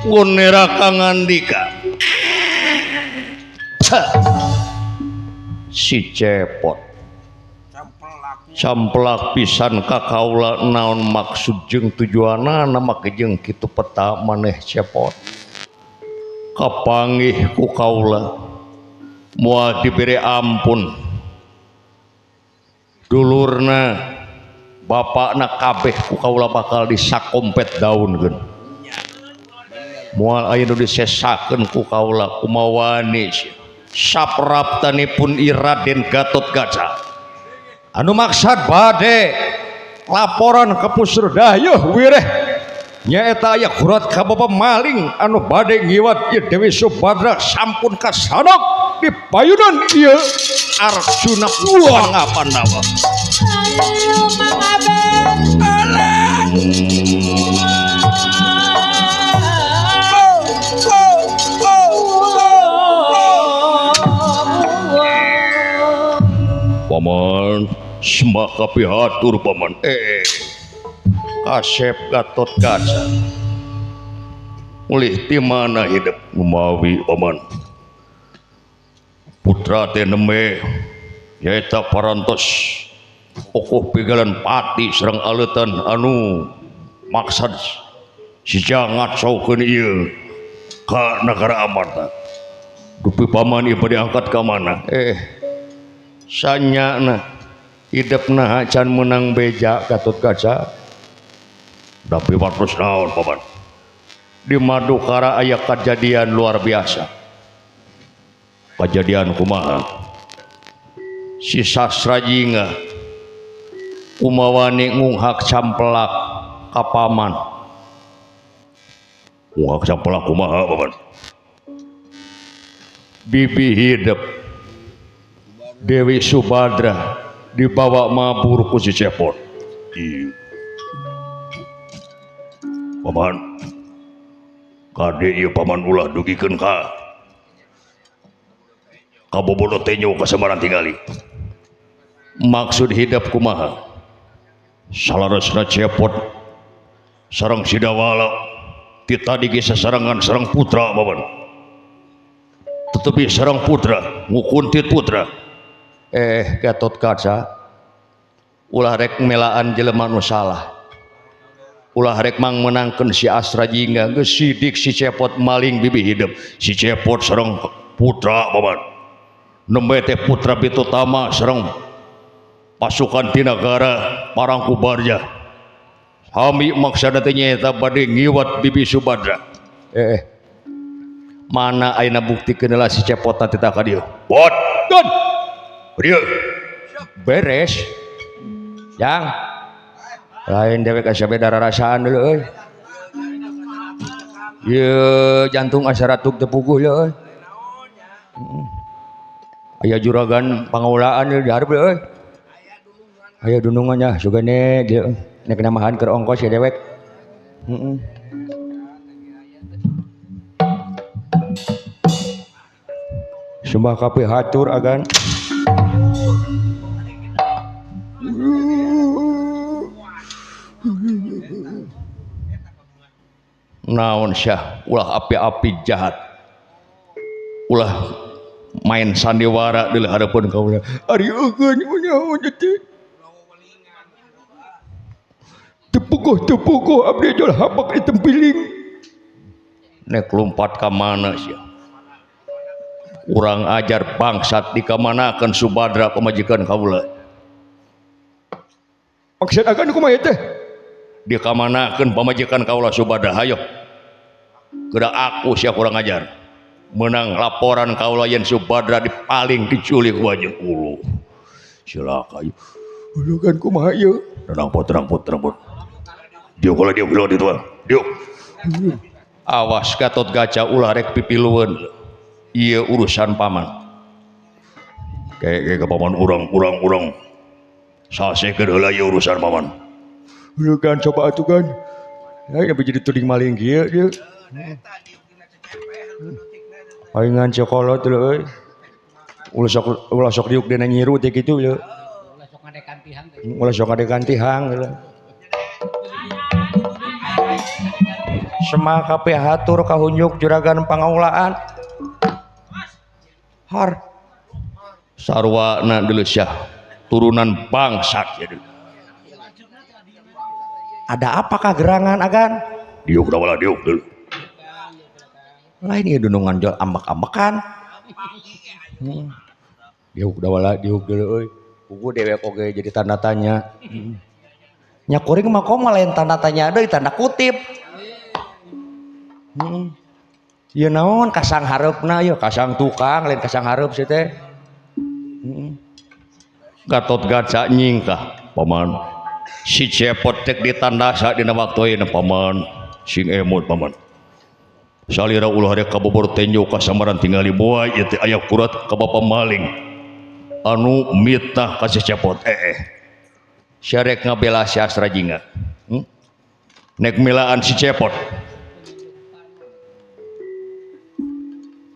Gunera kangandika. Si Cepot camplak pisan ka kaula naon maksud jeung tujuanana make jeung kitu peta maneh Cepot. Kapanggih ku kaula moal dibere ampun. Dulurna bapakna kabeh ku kaula bakal disakompet daunkeun. Moal aya nu disesakeun ku kaula kumawani sapraptanipun I Raden Gatotkaca anu maksad bade laporan ke Pusurdayuh wireh nyaeta aya gurat ka bapa maling anu bade ngiwat ieu Dewi Subadra sampun kasanok di payunan ieu Arjuna Puang Pandawa. Paman sembah kapihatur paman. Kasep Gatotkaca mulih di mana hidup ngumawi paman. Putra teh nembe nyaeta parantos okuh pigalan pati sareng aleutan anu maksad sija ngacaukeun ieu ka nagara Amarta. Dupi paman ieu bade angkat ka mana? Sanyana hidupna can menang beja Gatotkaca. Tapi waktu naon paman? Di Madukara aya kejadian luar biasa. Kejadian kumaha? Si Sasrajinga kumawani ngunghak campelak ka paman. Ngunghak campelak kumaha paman? Bibi hidup Dewi Subadra dibawa mabur ku si Cepot. Paman, kade ieu paman ulah dugikeun ka kabobodo tenyo ka Semarang tingali. Maksud hidup kumaha? Salaresna Cepot sareng Sidawala ti tadi ge sasarengan sareng putra paman. Tetepi sareng putra, ngukuntit putra. Gatotkaca ulah rek melaan jelema nu salah. Ulah rek mang menangkeun si Asrajinga geus sidik si Cepot maling bibi hidup. Si Cepot sareng putra paman. Nembe teh putra Bitutama sareng pasukan ti nagara Parangkubarja. Hami maksana teh nyaeta bade ngiwat bibi Subadra. Mana ayeuna buktikeun heula si Cepot teh ka dieu. Bot. Gon. Dieu. Beres. Yang lain dewek asa beda rarasaan dulu euy. Ieu jantung asa ratuk teu puguh euy. Aya juragan pangaulaan ieu dihareup euy. Aya dunungan nya sugane dieu nek namahan keur ongkos ya dewek. Heeh. Sembah kapihatur agan. Naon syah ulah api-api jahat ulah main sandiwara di hadapan kaula. Ari eugeun nyaho teh tepuguh abdi jual hapak ditempiling nek lompat ka mana sia urang ajar bangsat dikamanakeun Subadra pamajikan kaula. Maksud agan kumaha teh? Dikamanakeun pamajikan kaula Subadra hayo. Geura aku sia kurang ajar. Menang laporan kaula yen Subadra dipaling diculik wajeng ulu. Cilaka ieu. Ulugan kumaha ieu? Tenang pot, tenang pot, tenang pot. Dieu kula dieu kula ditu. Dieu. Awas Gatotkaca ulah rek pipilueun. Ieu urusan paman. Kayak ke paman urang urang urang. Sasehkeun heula ieu urusan paman. Ulugan coba atuh kan. Ya jadi tuding maling kieu ieu. Palingan cokolot lho euy. Ulah sok diuk dina nyiru teh kitu lho. Ulah sok ngadekan tihang teh. Ulah sok ngadekan tihang lho. Semah kapihatur kahunjuk juragan pangaulaan. Har. Sarwana deuleu sia turunan bangsat ieu. Ada apakah gerangan agan? Diuk dawala diuk deuleu. Lain ieu dunungan jol ambek-ambekan. Diuk dawala diuk deuleu euy. Pugu dewek oge jadi tanda tanya. Nya kuring mah komo lain tanda tanya deui tanda kutip. Ieu naon kasang hareupna ieu kasang tukang lain kasang hareup sih teh. Gatot Gaca nyingkah paman. Si Cepot tek ditandasa dina waktu ayeuna paman. Sing emut paman. Salira ulah rek kabobor tenjo kasamaran tingali boa ieu teh aya kurat ka bapa maling. Anu mitnah ka si Cepot Sia rek ngabela si Sastra Jingga. Nek milaan si Cepot.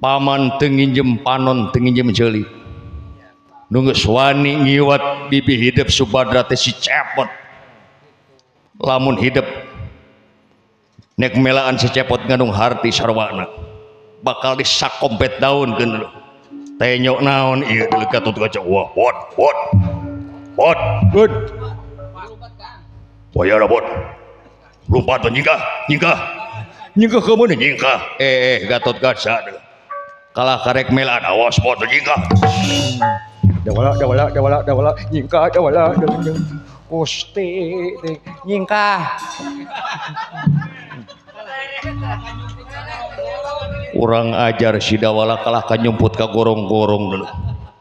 Paman teu nginjem panon teu nginjem jeuli. Nu geus wani ngiwat bibi hidup Subadra teh si Cepot. Lamun hidup nek melaan si Cepot ngandung harti sarwana bakal disakompet daun keun lho. Tenyok naon ieu deuleu Gatot Kaca. Wah, bot bot. Bot, good. Wah, bot. Lompat nyingkah, nyingkah. Nyingkah ke mana nyingkah? Gatot Kaca. Kalah karek melaan awas bot nyingkah. Dawala dawala dawala dawala nyingkah dawala Gusti nyingkah. Urang ajar si Dawala kalah kanyumput ka gorong-gorong dulu.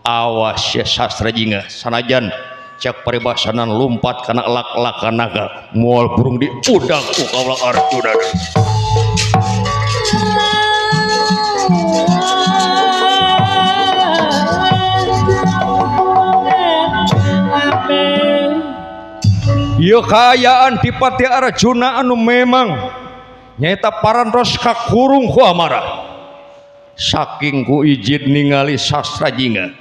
Awas ya Sastra Jingga sanajan cek paribasanan lumpat kana lak-lakan naga moal burung diudak ku kaula Arjuna. Ieu kaayaan Dipati Arjuna anu memang nyaeta parantos kakurung ku amarah. Saking ku ijid ningali Sastra Jingga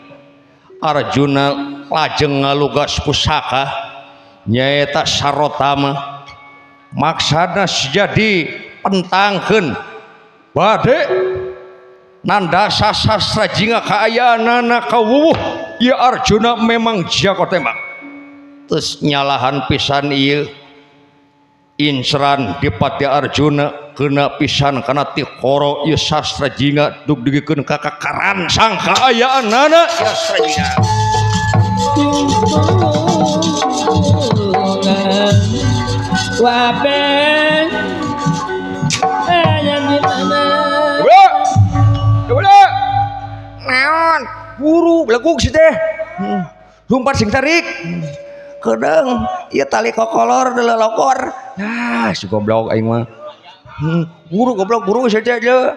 Arjuna lajeng ngalugas pusaka nyaeta Sarotama maksana sejadi pentangkeun bade nandasa Sastra Jingga kaayaanana kawuwuh ieu Arjuna memang jago tembak. Terus nyalahan pisan ieu inceran Dipati Arjuna kena pisan kana tikoro ieu Sastra Jingga dug dugikeun ka kakaransang kaayaanana Sastra Jingga. Naon buru belegug si teh. Lumpat sing tarik. Kedeung ieu tali kokolor deuleu. Nah, si goblok aing mah. Buru goblok buru saja aja.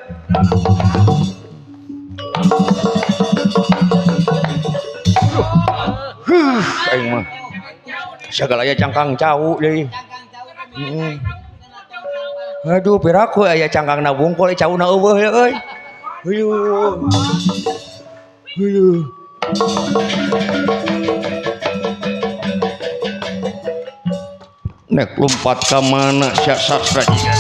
Aing mah. Sagala aya cangkang cau deui. Aduh, piraku aya cangkangna wungkul cauna eueuh ya euy. Huyuh. Huyuh. Nek lompat ka mana sia Sastra Jingga.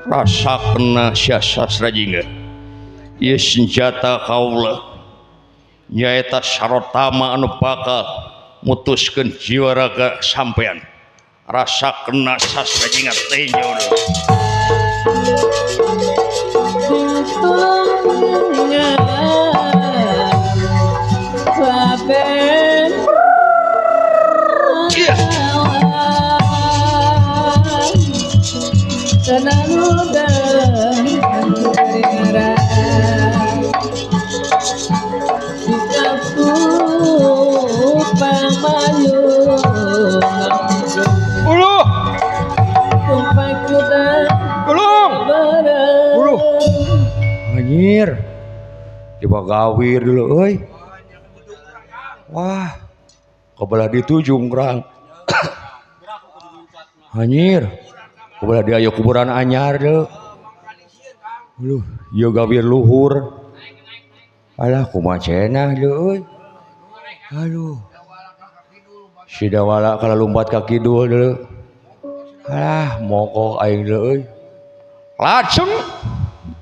Rasa kena sia Sastra Jingga. Ieu senjata kaula nyaeta Sarotama anu bakal mutuskeun jiwa raga sampean. Rasa kena Sastra Jingga tenyo. Uluh. Ulung. Uluh. Anjir. Coba gawir dulu euy. Wah. Kebelah ditu jungkrang. Anjir. Kubelah dia aya kuburan anyar deui. Aduh, ieu gawir luhur. Alah kumaha cenah deui euy. Aduh. Si Dawala kalau lompat ka kidul deui. Alah, mokoh aing deui euy. Lajeng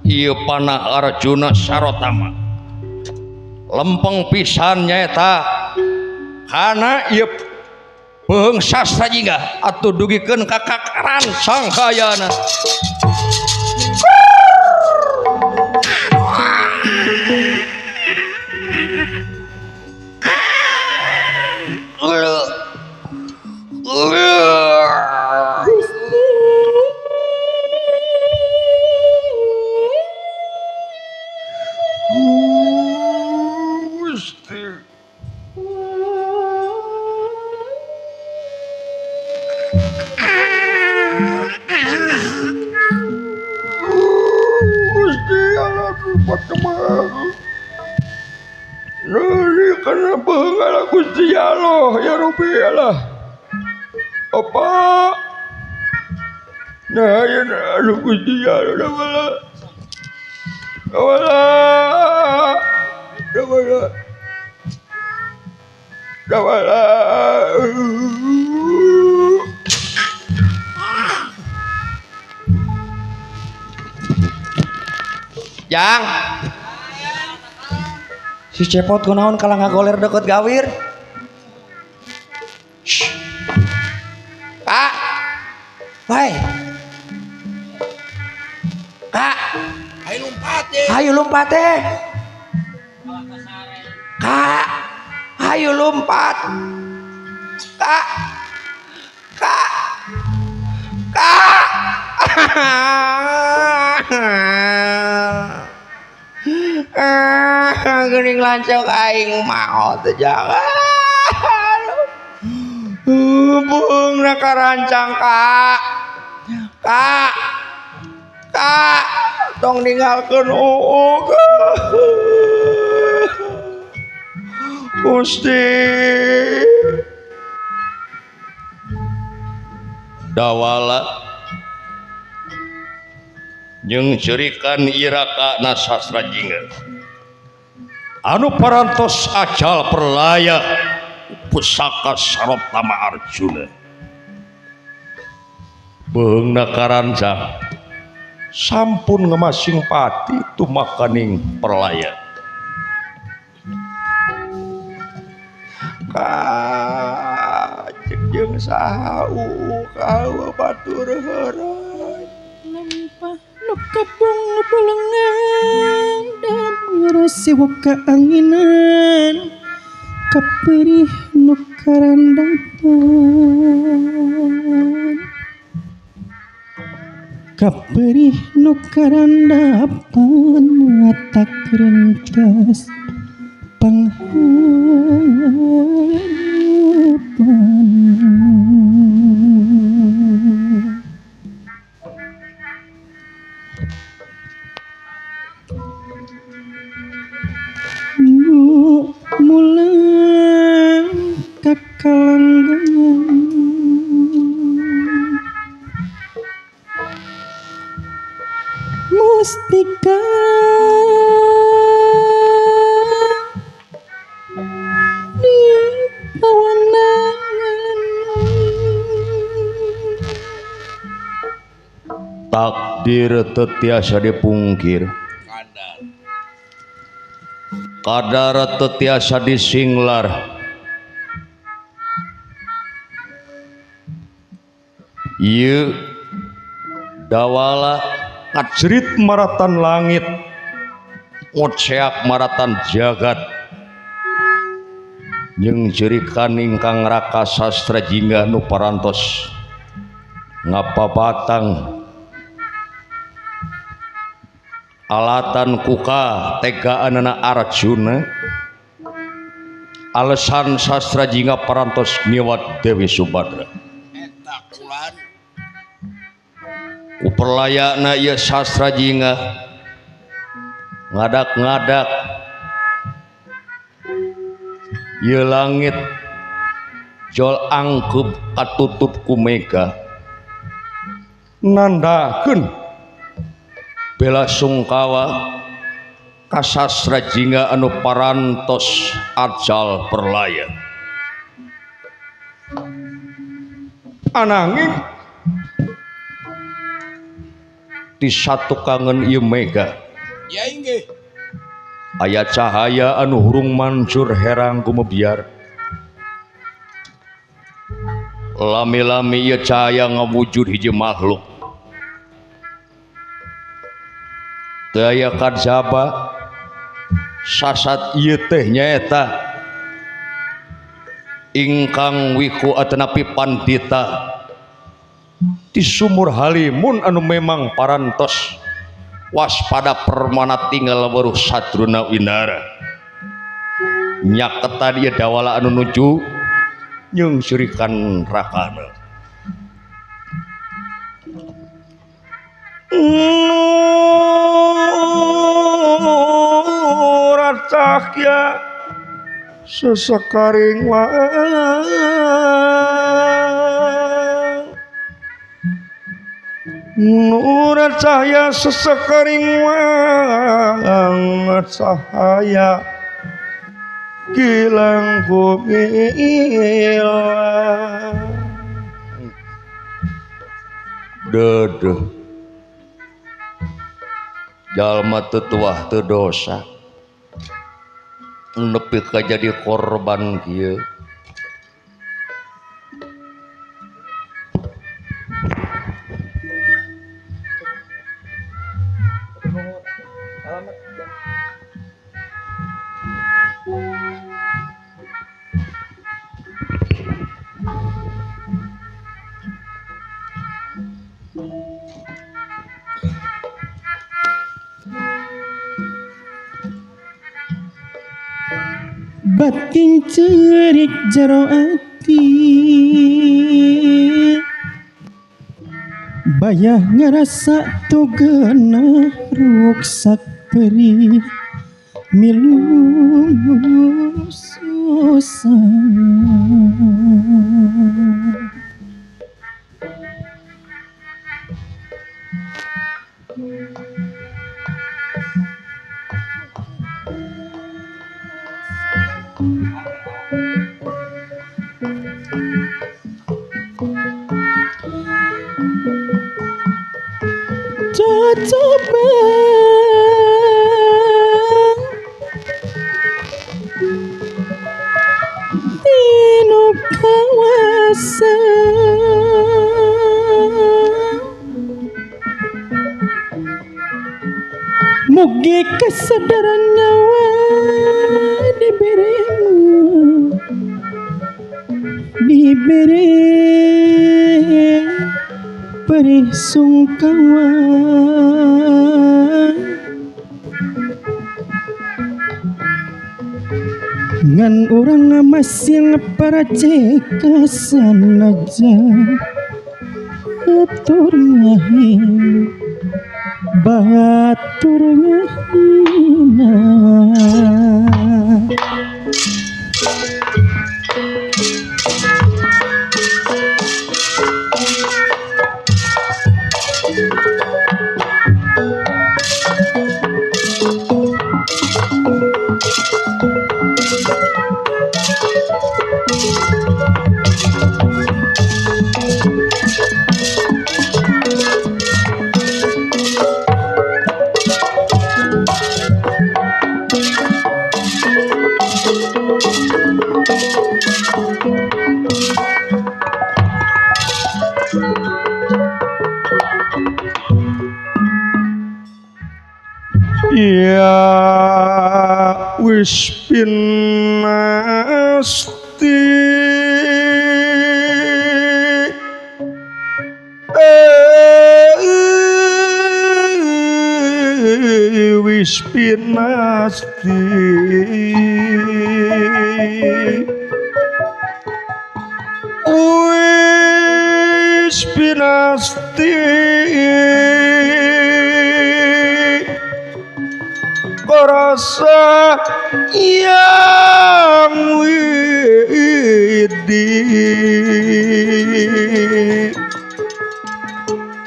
ieu panah Arjuna Sarotama. Lempeng pisan nyaeta kana ieu Beung Sastra Jingga atuh dugikeun ka karancang hayana. Gusti Allah ya Rabbi Allah. Apa? Nah, ya aduh Gusti Allah wala. Wala. Wala. Wala. Jang. Si Cepot kunaon kalah ngagoler deket gawir. Shh. Kak. Woi. Kak. Ayo lompat deh. Ayo lompat deh. Kak. Ayo lompat. Kak. Kak. Kak. Geuning lancok aing maot jangan. Beungna karancang kak. Kak. Kak, tong ninggalkeun uuk. Gusti. Dawala jeung cerikan iraka na Sastra Jingga. Anu parantos acal perlaya pusaka Sarotama Arjuna. Beungna karancang sampun ngemasing pati tumakaning perlaya. Ka jeung saha ka batur heureuy. Lempah nu kabung bulengan dan ngarasewok kaanginan kaperih nu karandapan kaperih nu karandapan matak rentas pangharapan. Mulang kakalanggangan mustika di pawanangan. Takdir teu tiasa dipungkir, kadar teu tiasa disinglar. Ieu Dawala ngacerit maratan langit, ngoceak maratan jagat, jeung cerikan ingkang Raka Sastra Jingga nu parantos ngapabatang alatan kuka tegaanana Arjuna. Alasan Sastra Jingga parantos ngiwat Dewi Subadra. Kuperlayakna ieu Sastra Jingga ngadak-ngadak ieu langit jol angkeup katutup ku mega. Nandakeun bela sungkawa kasastra jingga anu parantos ajal perlaya. Ananging di satukangen ieu mega ya inggih aya cahaya anu hurung mancur herang gumebiar. Lami-lami ieu cahaya ngawujud hiji makhluk. Teu aya kajaba sasat ieu teh nyaeta ingkang wiku atanapi pandita di sumur Halimun anu memang parantos waspada permana tinggal weruh sadruna winara. Nyaketan ieu dawala anu nuju nyungsurikan rakana. Nurat cahya sesekaring wang, nurat cahya sesekaring wang, cahaya kilang gumilang. Dedeh jalma teu tuah teu dosa nepi ka jadi korban kieu. Batin cerik jero ati, bayah ngerasa tugenah ruksak perih milu susah. Coba tinu kawasa mugi kesadaran nyawa diberimu, diberi perih sungkawa. Ngan urang masih para cekasan aja atur ngahin batur ngahina. Ya wis pinasti wis pinasti wis pinasti rasa yang widi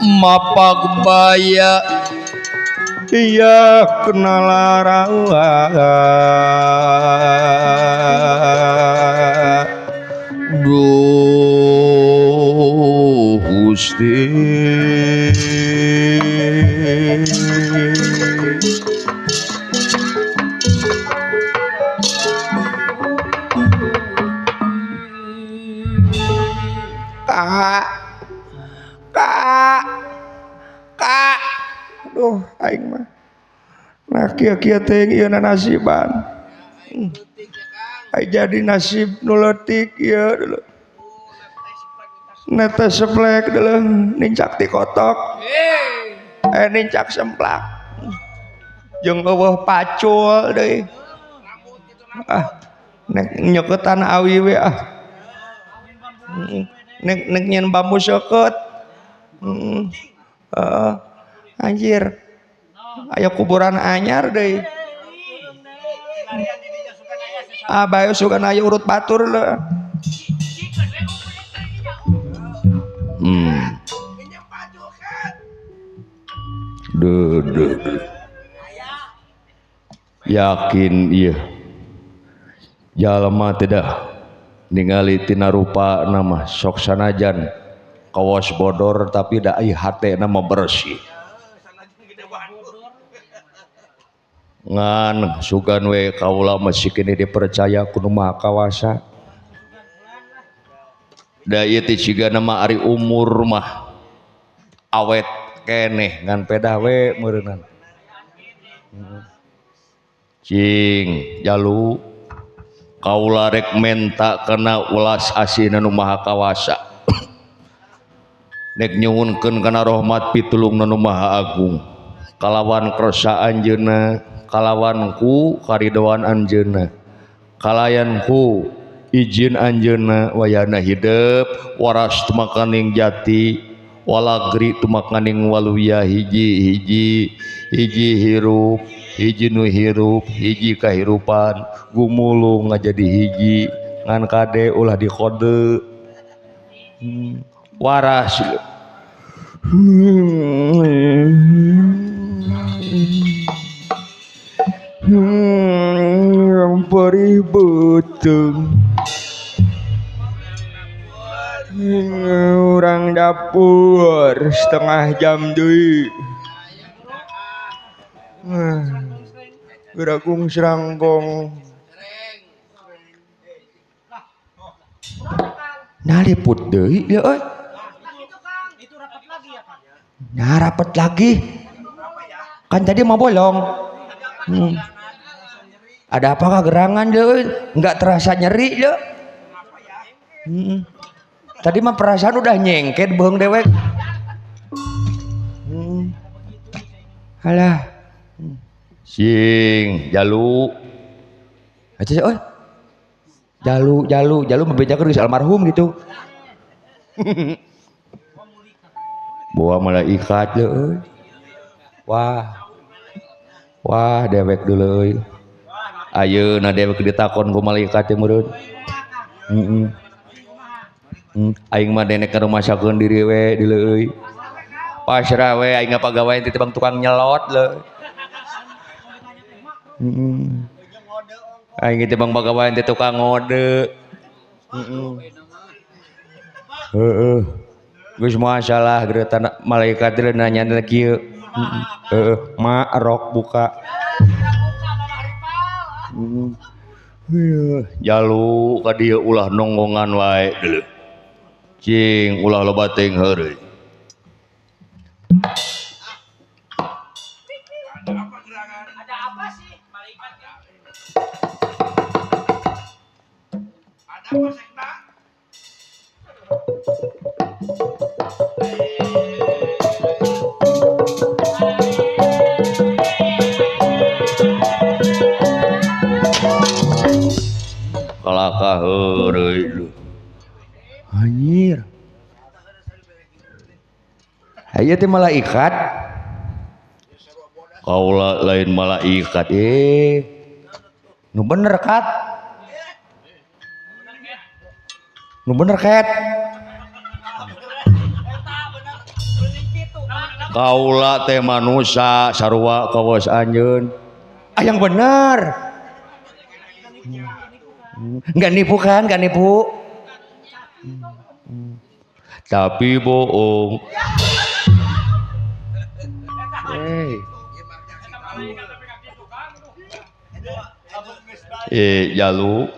Mapak baya iya kenal rawa duh Gusti Kak Kak Kak aduh aing mah nah kieu-kieu teh ieu nasiban ai jadi nasib nu leutik ieu dulu netes seplek dulu nincak ti kotok nincak semplak jeung eueuh pacul deui ah nek nyeketan awi we ah nek nek nyen bambu seukeut anjir aya kuburan anyar deui ah bae sugan aya urut batur leuh Duh, duh, duh. Yakin ieu jalma teh dah ningali tina rupa nama sok sanajan kawas bodor tapi da ai hatena mah bersih ngan sugan we kaula masih kini dipercaya ku nu Maha Kawasa da ieu teh sigana mah ari umur mah awet keneh ngan pedah we meureunnan cing jalu kaula rek menta kana welas asih nu Maha Kawasa nek nyuhunkeun kana rahmat pitulungna nu Maha Agung kalawan kersa anjeunna kalawan ku karidoan anjeunna kalayan ku izin anjeunna wayana hidep waras tumakaning jati walagri tumakaning waluya hiji hiji hiji hirup hiji nu hirup hiji kahirupan gumulung ngajadi hiji ngan kade ulah dikode waras perih beuteung urang dapur setengah jam deui geragung serangkong naliput deui ieu euy nah rapet lagi kan tadi mau bolong ada apakah gerangan deh nggak terasa nyeri deh tadi mah perasaan udah nyengket bohong dewek alah sing jalu aja oh jalu jalu jalu membedakan geus almarhum gitu bawa malaikat deh wah wah dewek dulu euy ayeuna dewek ditakon ku malaikat teh meureun aing mah denek ka rumasakeun diri we dieu euy pasrah we aing pagawean teh bang tukang nyelot leuh aing teh bang pagawean teh tukang ngode heeh geus masalah geureutan malaikat teh nanya kieu heeh ma rok buka jalu ka dieu ulah nonggongan wae deuleu cing ulah loba teuing heureuy ada apa sih malaikat ada apa sekta kalakah heureuy lu anjir aya teh malaikat kaula lain malaikat nu bener kat nu bener ket Kaula teh manusia sarua kawas anjeun. Ah yang benar. Enggak nipu kan? Enggak nipu. Tapi bohong. Hey. Jalu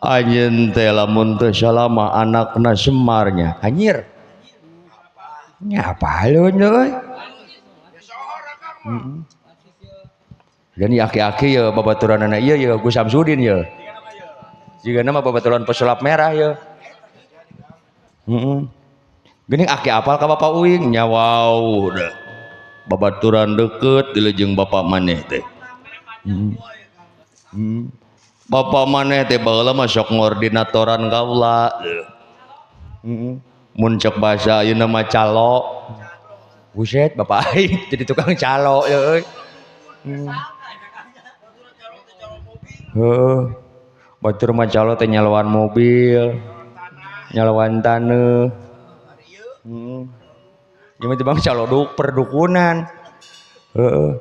anjeun teh lamun teu salama anakna Semarnya anjir nya apa alun euy. Dan aki-aki ya babaturanana ieu ya Gus Samsudin ya jigana mah babaturan pesulap merah ya. Geuning aki apal ka bapak uing nya wow babaturan deket dilejeng bapak maneh teh. Bapak maneh teh baheula mah sok ngordinatoran kaula. Mun cek bahasa ayeuna mah calo. Buset bapak aing jadi tukang calo euy. Heeh. Batur mah calo teh nyaloan mobil, nyaloan taneuh. Ieu mah bang calo perdukunan. Heeh.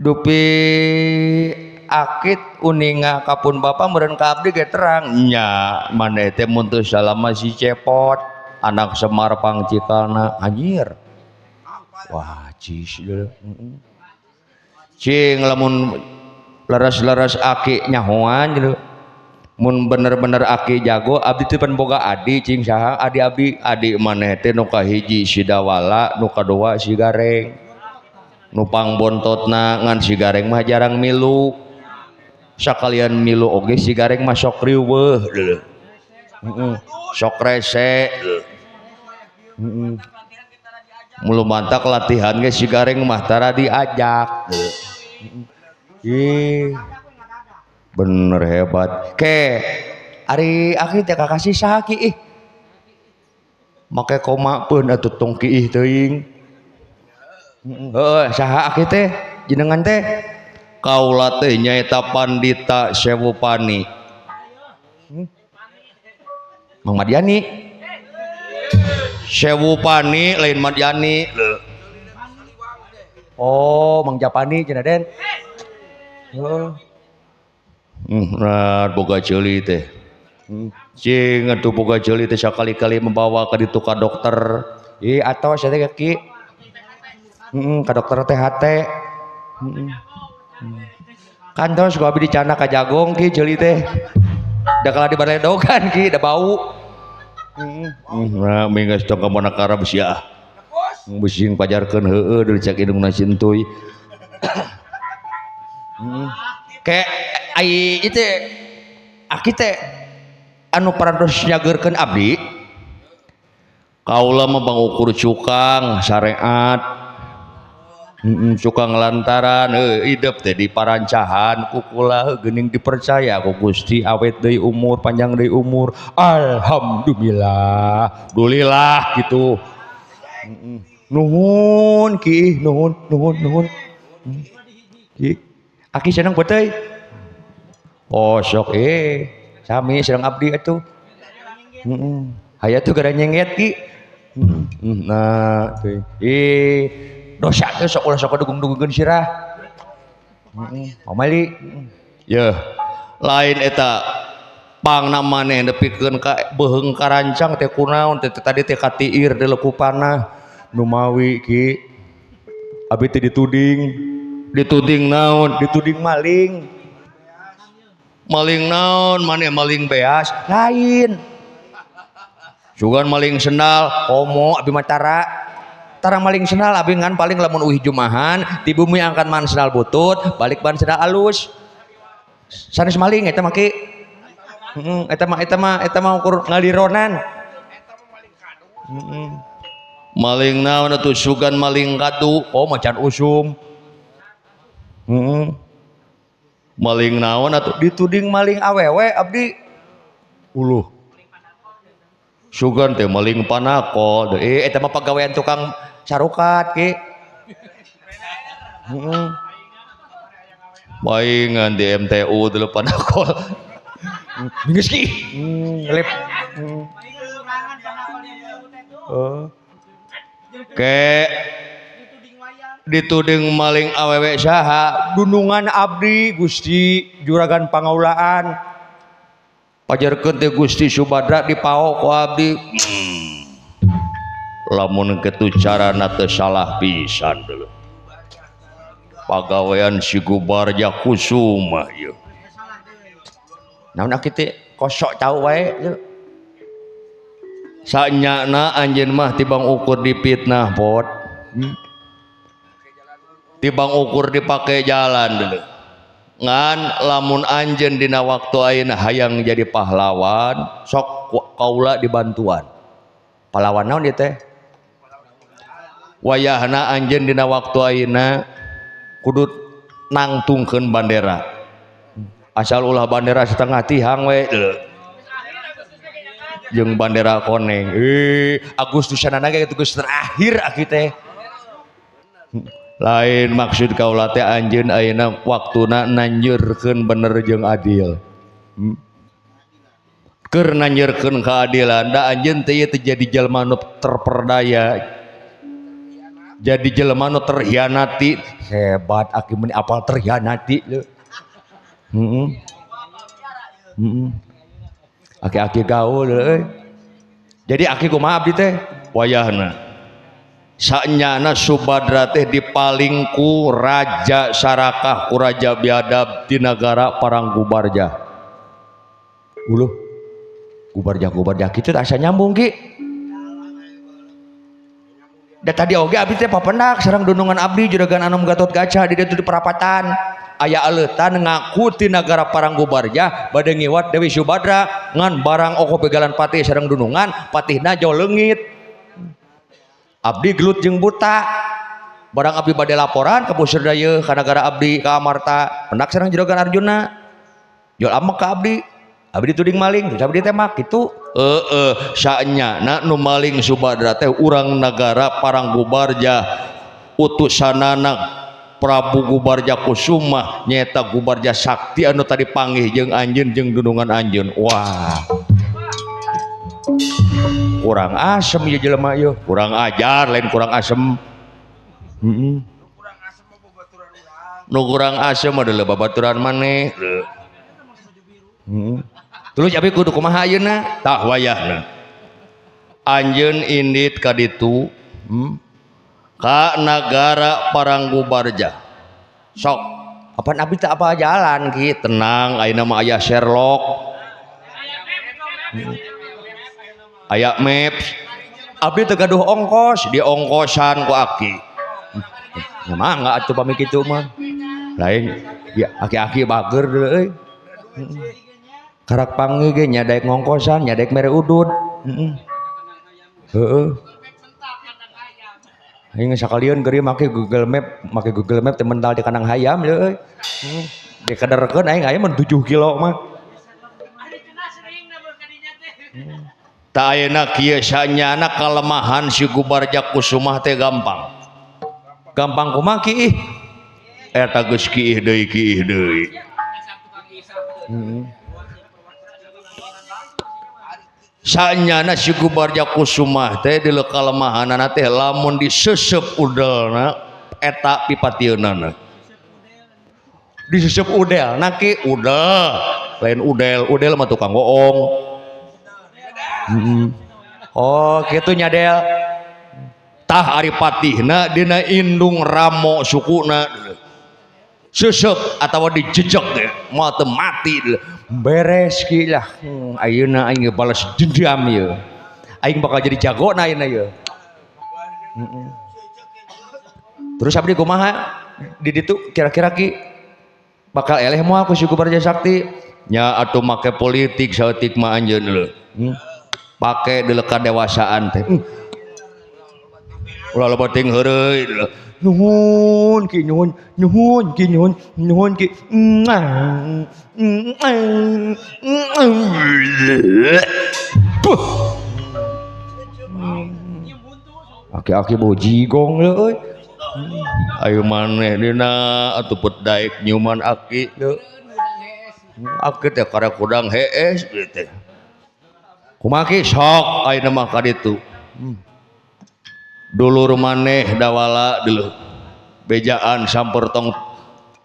Dupi akit uninga kapun bapak meureun ka abdi ge terang nya maneh teh mun teu salama si Cepot anak Semar pangcikalna anjir. Wah cis deuleu. Cing lamun leres-leres aki nyahoan deuleu. Mun bener-bener aki jago abdi teh pan boga adi cing saha adi abdi adi maneh teh nu kahiji si Dawala nu kadua si Gareng. Nu pangbontotna ngan si Gareng mah jarang milu. Sakalian milu oge si Gareng mah sok riweuh deuleu. Sok rese deuleu. Mulu mantak latihan ge si Gareng mah tara diajak deuleu. Ih. Bener hebat. Ke ari aki teh kakasih saha ki ih. Make koma peun atuh tong ki ih teuing. Heeh, saha aki teh jenengan teh? Kaula teh nyaeta Pandita Sewupani. Mang Madiani. Sewupani lain Madiani. Oh, Mang Japani cenah Den. Heeh. Nah, boga ceuli teh. Cing atuh boga ceuli teh sakali-kali membawa ka ditu ka dokter. Ih, atos teh ki. Ka dokter THT. Kantos ku abdi dicana ka jagong ki ceuli teh. Da kalah dibaledogan ki da bau. Nah, minggas tong ka mana karab sia. Bising pajarkeun heueuh deui cek indungna sintuy. Ke ai ieu teh aki teh anu parantos nyageurkeun abdi. Kaula mah pangukur cukang syariat. Cukang lantaran idep teh diparancahan ku kula geuning dipercaya ku Gusti awet deui umur panjang deui umur alhamdulillah dulillah gitu. Nuhun ki nuhun nuhun nuhun ki aki seneng beteuy. Oh sok sami sareng abdi atuh. Haya tuh gara nyenget ki. Nah teuing dosa teh sok ulah sok dugung-dugungkeun sirah. Pamali. Yeuh, lain eta pangna maneh nepikeun ka beuheung karancang teh kunaon teh tadi teh katiir di lekupanna nu mawi ki. Abi teh dituding, dituding naon? Dituding maling. Maling naon? Maneh maling beas? Lain. Sugan maling sendal, komo abi mah tara. Tara maling sendal abi ngan paling lamun uih jumahan di bumi angkat man sendal butut balik ban sendal alus sanes maling eta mah ki. Eta mah eta mah eta mah ukur ngalironan. Maling naon atuh sugan maling kadu oh macan usum. Maling naon atuh dituding maling awewe abdi uluh. Sugan teh maling panako eta mah pagawean tukang sarukat ki. Paingan di MTU dulu panakol. Geus ki. Ngelip. Ke dituding maling awewe saha? Dunungan abdi Gusti Juragan Pangaulaan. Pajarkeun teh Gusti Subadra dipaok ku abdi. Lamun kitu carana teu salah pisan deuleu. Pagawean si Gubarja Kusuma ieu. Naon aki teh kosok tau wae ieu. Sanyana anjeun mah tibang ukur dipitnah pot. Tibang ukur dipake jalan deuleu. Ngan lamun anjeun dina waktu ayeuna hayang jadi pahlawan, sok kaula dibantuan. Pahlawan naon ieu teh? Wayahna anjeun dina waktu ayeuna kudu nangtungkeun bandera. Asal ulah bandera setengah tihang we deuleu. Jeung bandera koneng. Agustusanana ge geus terakhir aki teh. Lain maksud kaula teh anjeun ayeuna waktuna nanjeurkeun bener jeung adil. Keur nanjeurkeun keadilan da anjeun teh ieu teh jadi jelema nu terperdaya. Jadi jelema nu terhianati. Hebat aki mun apal terhianati leu. Heeh. Heeh. Aki-aki gaul euy. Jadi aki kumaha abdi teh? Wayahna. Sanyana Subadra teh dipaling ku Raja Sarakah ku Raja Biadab di nagara Paranggubarja. Uluh. Gubarja-gubarja kitu asa nyambung ki. Da tadi oge abdi teh papendak sareng dunungan abdi Juragan Anom Gatot Kaca di ditu di perapatan. Aya aleutan ngaku ti nagara Paranggubarja bade ngiwat Dewi Subadra ngan barang oko begalan patih sareng dunungan patihna jauh leungit. Abdi gelut jeung buta. Barang abdi bade laporan ka Puseur ka nagara abdi ka Amarta pendak sareng Juragan Arjuna. Jual amek ka abdi. Abdi dituding maling terus abdi tembak kitu. Heeh, sanyana nu maling Subadra teh urang nagara Paranggubarja utusanana Prabu Gubarja Kusuma nyaeta Gubarja Sakti anu tadi panggih jeung anjeun jeung dunungan anjeun. Wah. Kurang asem ieu jelema ieu. Kurang ajar lain kurang asem. Heeh. Nu kurang asem adalah babaturan maneh. Heeh. Terus abi kudu kumaha ayeuna? Tah wayahna. Anjeun indit ka ditu, ka nagara Paranggubarja. Sok, apaan abdi teh apa jalan ki? Tenang, ayeuna mah aya Sherlock. Aya maps. Abdi teu gaduh ongkos, diongkosan ku aki. Ya mangga atuh pami kitu mah. Lain ya aki-aki bager deui euy. Karak panggih ge nya daek ngongkosan, nya daek mere udud. Heeh. Heeh. Aing sakalian keur make Google Map, make Google Map teh mental di kandang hayam deui euy. Heeh. Dikederkeun aing aya mun 7 kilo mah. Ta ayeuna kieu sanyana kalemahan si Gubarja Kusumah teh gampang. Gampang kumaha ki ih? Eta geus kiih deui kiih deui. Heeh. Sanyana si Gubarja Kusumah teh di kalemahanana teh lamun disesep udelna eta pipatieunana. Disesep udelna ki udel, lain udel, udel mah tukang bohong. Oh, kitu nya Del. Tah ari patihna dina indung ramo sukuna. Sesep atawa dijejek teh moal teu mati. Beres ki lah. Ayeuna aing balas dendam ieu. Aing bakal jadi jagona ayeuna ieu. Terus abdi kumaha di ditu kira-kira ki bakal eleh moal ku si Gubarja Sakti? Nya atuh make politik saeutik mah anjeun leuh. Pake deuleu kadewasaan teh. Ulah loba ting heureuy. Nuhun ki nuhun, nuhun ki nuhun, nuhun ki. Aki-aki bau jigong leuh euy. Ayo maneh dina atuh pet daek nyuman aki leuh. Aki teh karek kudang hees ieu teh. Kumaha ki sok ayeuna mah ka ditu. Dulur maneh dawala dulu. Bejaan samper tong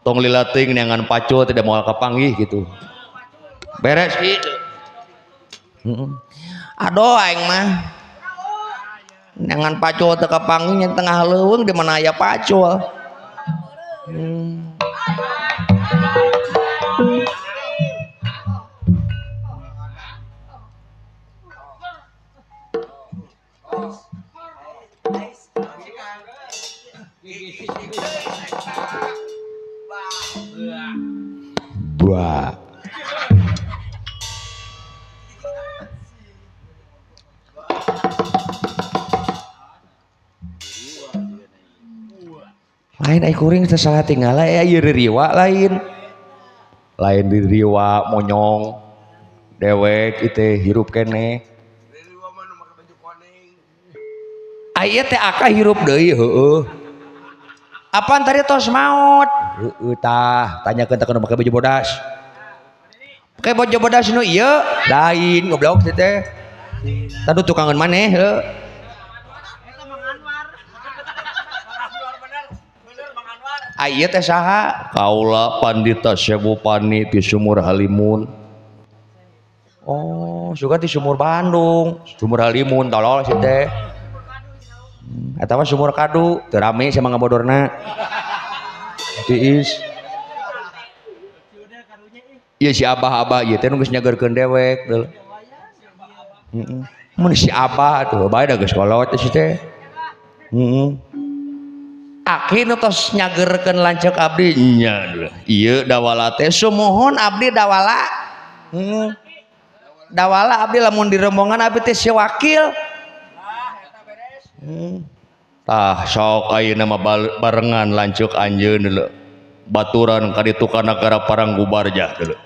tong lilating neangan pacul tidak moal kapanggih gitu. Beres gitu. Aduh aing mah. Neangan pacul teu kapanggih nya tengah leuweung di mana aya pacul. Buah. Lain ai kuring teh salah tinggal aya ieu ririwa lain. Lain ririwa monyong dewek ieu hirup keneh. Ririwa mah nu make baju kuning. Aya teh aka hirup deui heueuh. Apaan tadi tos maot? Heueuh tah, tanyakeun teh kana make baju bodas. Make baju bodas nu ieu? Lain goblok teh teh. Tadu tukangan maneh heuh. Eta Mang Anwar. Anwar bener, bener Mang Anwar. Ieu teh saha? Kaula Pandita Sebupani ti Sumur Halimun. Oh, suka di Sumur Bandung. Sumur Halimun tolol si teh. Eta mah sumur kadu, teu rame sama ngabodorna. Tiis. Ieu si abah-abah ieu teh nu geus nyageurkeun dewek deul. Heeh. Mun si abah tuh bae da geus kolot si teh. Heeh. Aki nu tos nyageurkeun lanceuk abdi nya ieu dawala teh sumuhun abdi dawala. Heeh. Dawala abdi lamun di rombongan abdi teh si wakil. Tah sok ayeuna mah barengan lanceuk anjeun deuleu. Baturan ka ditu ka nagara Paranggubarja deuleu.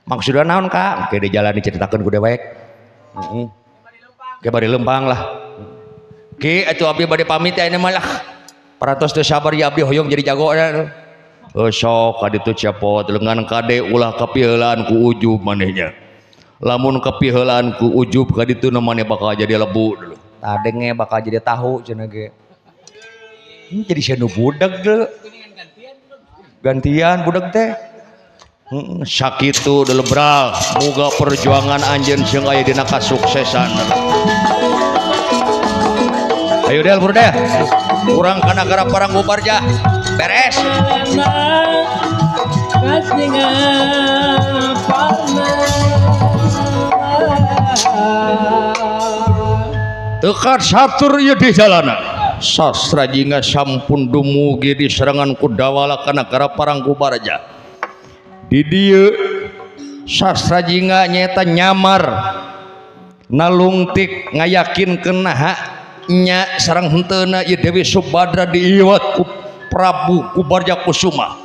Maksudna naon Kak? Engke di jalan diceritakeun ku dewek. Heeh. Ke bari lempang lah. Ki atuh abdi bade pamit ayeuna mah lah. Parantos teu sabar ya abdi hoyong jadi jago nya. Heuh sok ka ditu cepot lengan kade ulah kapiheulaan ku ujub manehnya. Lamun kapiheulaan ku ujub ka ditu maneh bakal jadi lebu deuleu. Tadenge bakal jadi tahu cenah ge. Jadi sia nu budeg deuleu. Gantian budeg teh. Sakitu deuleu bral, muga perjuangan anjeun jeung aya dina kasuksesan. Ayo del buru deh. Urang ka nagara Paranggubarja. Beres. Tekat satur ieu di jalanan. Sastra jingga sampun dumugi di serangan ku dawala ka nagara Paranggubarja. Di dieu sastra jingga nyaeta nyamar nalungtik ngayakinkeun naha nya sareng henteuna ieu Dewi Subadra diiwat ku Prabu Gubarja Kusuma.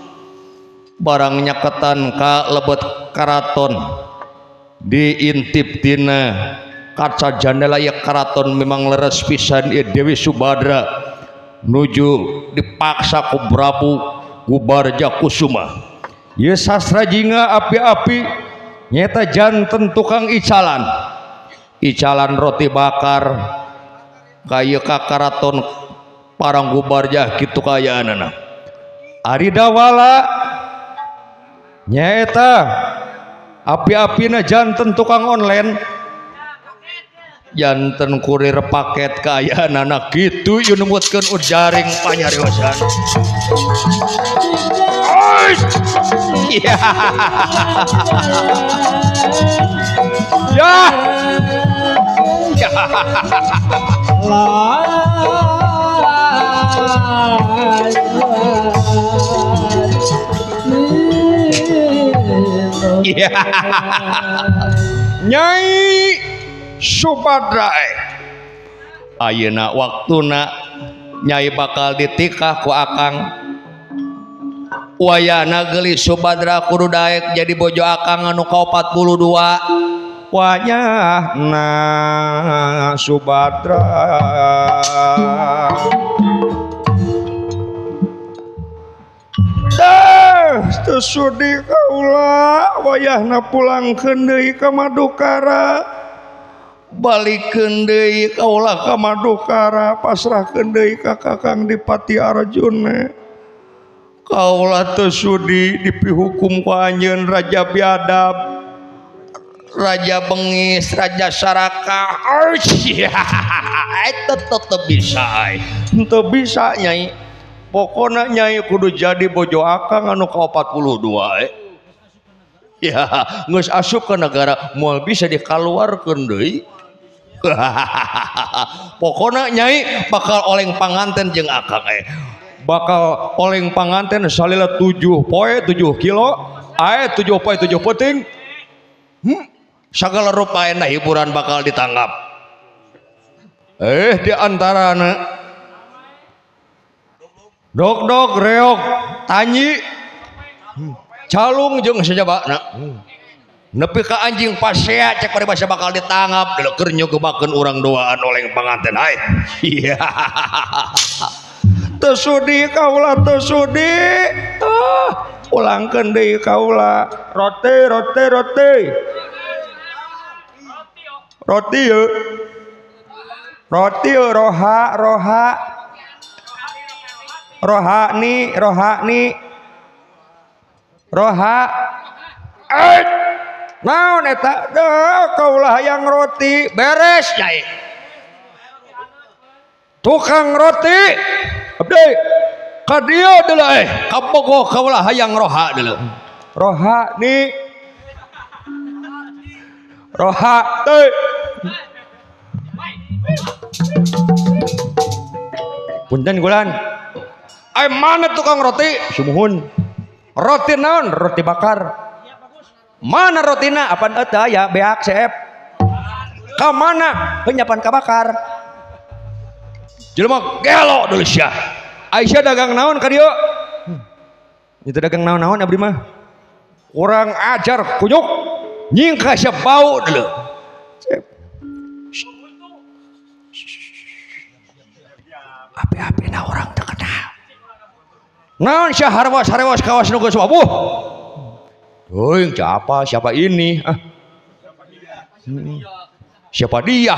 Barang nyaketan ka lebet karaton diintip dina kaca jandela ya karaton memang leres pisan ieu Dewi Subadra nuju dipaksa ku Prabu Gubarja Kusuma. Ieu sastra jingga api-api nyeta janten tukang icalan. Icalan roti bakar kaya ka karaton Paranggubarja kitu kaayaanana. Ari dawala nyaeta api-apina janten tukang online. Janten kurir paket kaayaanana kitu ieu numutkeun ujaring panyariosan. Ya. Ya. Ya. Nyai Subadra ayeuna waktuna Nyai bakal ditikah ku akang. Wayana geulis Subadra kudu daek jadi bojo akang anu ka 42. Wayahna Subadra dah teu sudi kaula wayahna pulangkeun deui ka Madukara. Balikeun deui kaula ka Madukara, pasrahkeun deui ka Kakang Dipati Arjuna. Kaula teu sudi dipihukum ku anjeun raja biadab, raja bengis, raja sarakah. Eta teu bisa ai. Teu bisa Nyai. Pokona Nyai kudu jadi bojo akang anu ka 42 eh. Ya, geus asup ka negara moal bisa dikaluarkeun deui. Pokona Nyai bakal oleng panganten jeung akang eh. Bakal oleng panganten salila 7 poe 7 kilo, ae 7 poe 7 peuting. Sagala rupa na hiburan bakal ditanggap. Di antarana dok-dok reog tanyi calung jeung sajabana. Nepi ka anjing pasea cek paribasa bakal ditanggap keur nyugebakeun urang duaan oleng panganten ae. Iya. Teu sudi kaula teu sudi. Ulangkeun deui kaula. Roti roti roti. Roti ye. Roti ye roha roha. Roha ni roha ni. Roha. Naon eta? Duh, kaulah hayang roti. Beres Nyai. Tukang roti. Abdi. Ka dieu deuleu eh. Kabogoh kaulah hayang roha deuleu. Roha ni. Roha teh. Punten gulan. Ai mana tukang roti? Sumuhun. Roti naon? Roti bakar. Mana rotina? Apan eta ya beak seep. Ka mana? Heuh ka bakar. Jelema gelo deuleu sia. Aisyah dagang naon ka dieu? Itu dagang naon-naon abdi mah. Kurang ajar kunyuk. Nyingkah sia bau deuleu. Api-api na orang teu kenal. Naon sia harwas-harwas kawas nu geus wabuh? Euy, siapa? Siapa ini? Ah. Siapa dia?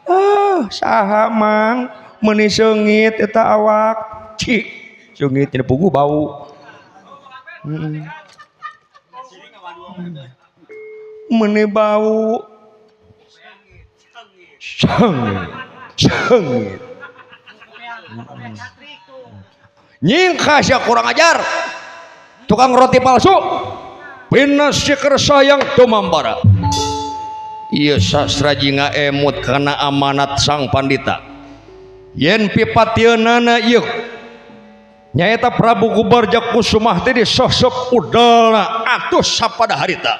Ah, saha mang meuni seungit eta awak. Cik, seungit nya puguh bau. Meuni bau. Seungit. Seungit. Nyingkah sia kurang ajar. Tukang roti palsu. Pinasih sayang tumambara. Ieu sastra jinga emut kana amanat sang pandita. Yen pipatieunana ieu nyaeta Prabu Gubarja Kusumah teh disosok udalna atuh sapada harita.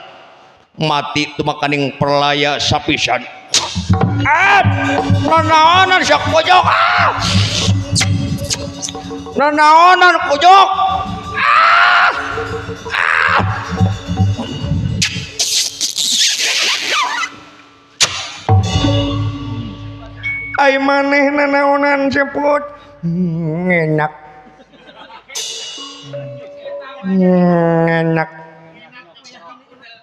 Mati tumakaning perlaya sapisan. Ah, nanaonan sia kojok. Ah. Nanaonan kojok. Ah. Ah. Ai maneh nanaonan cepot. Enak. Enak.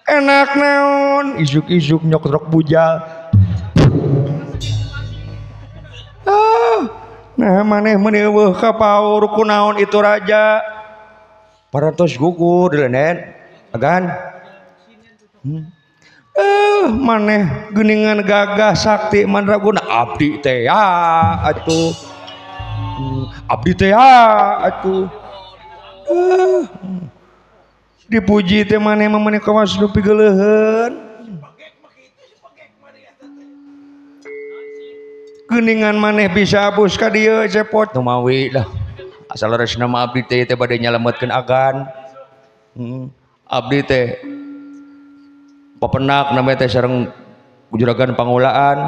Enak naon, isuk-isuk nyokrok bujal. Ah, nah maneh meuni eueuh ka paur kunaon itu raja. Parantos gugur deuleu agan. Maneh geuningan gagah sakti mandraguna abdi teh ya atuh. Abdi teh ya atuh. Dipuji teh maneh mah maneh kawas nu pigeuleuheun. Geuningan maneh bisa abus ka dieu cepot nu mawi dah. Asal leresna mah abdi teh teh bade nyalametkeun agan. Abdi teh papenak namanya teh sareng juragan pangulaan.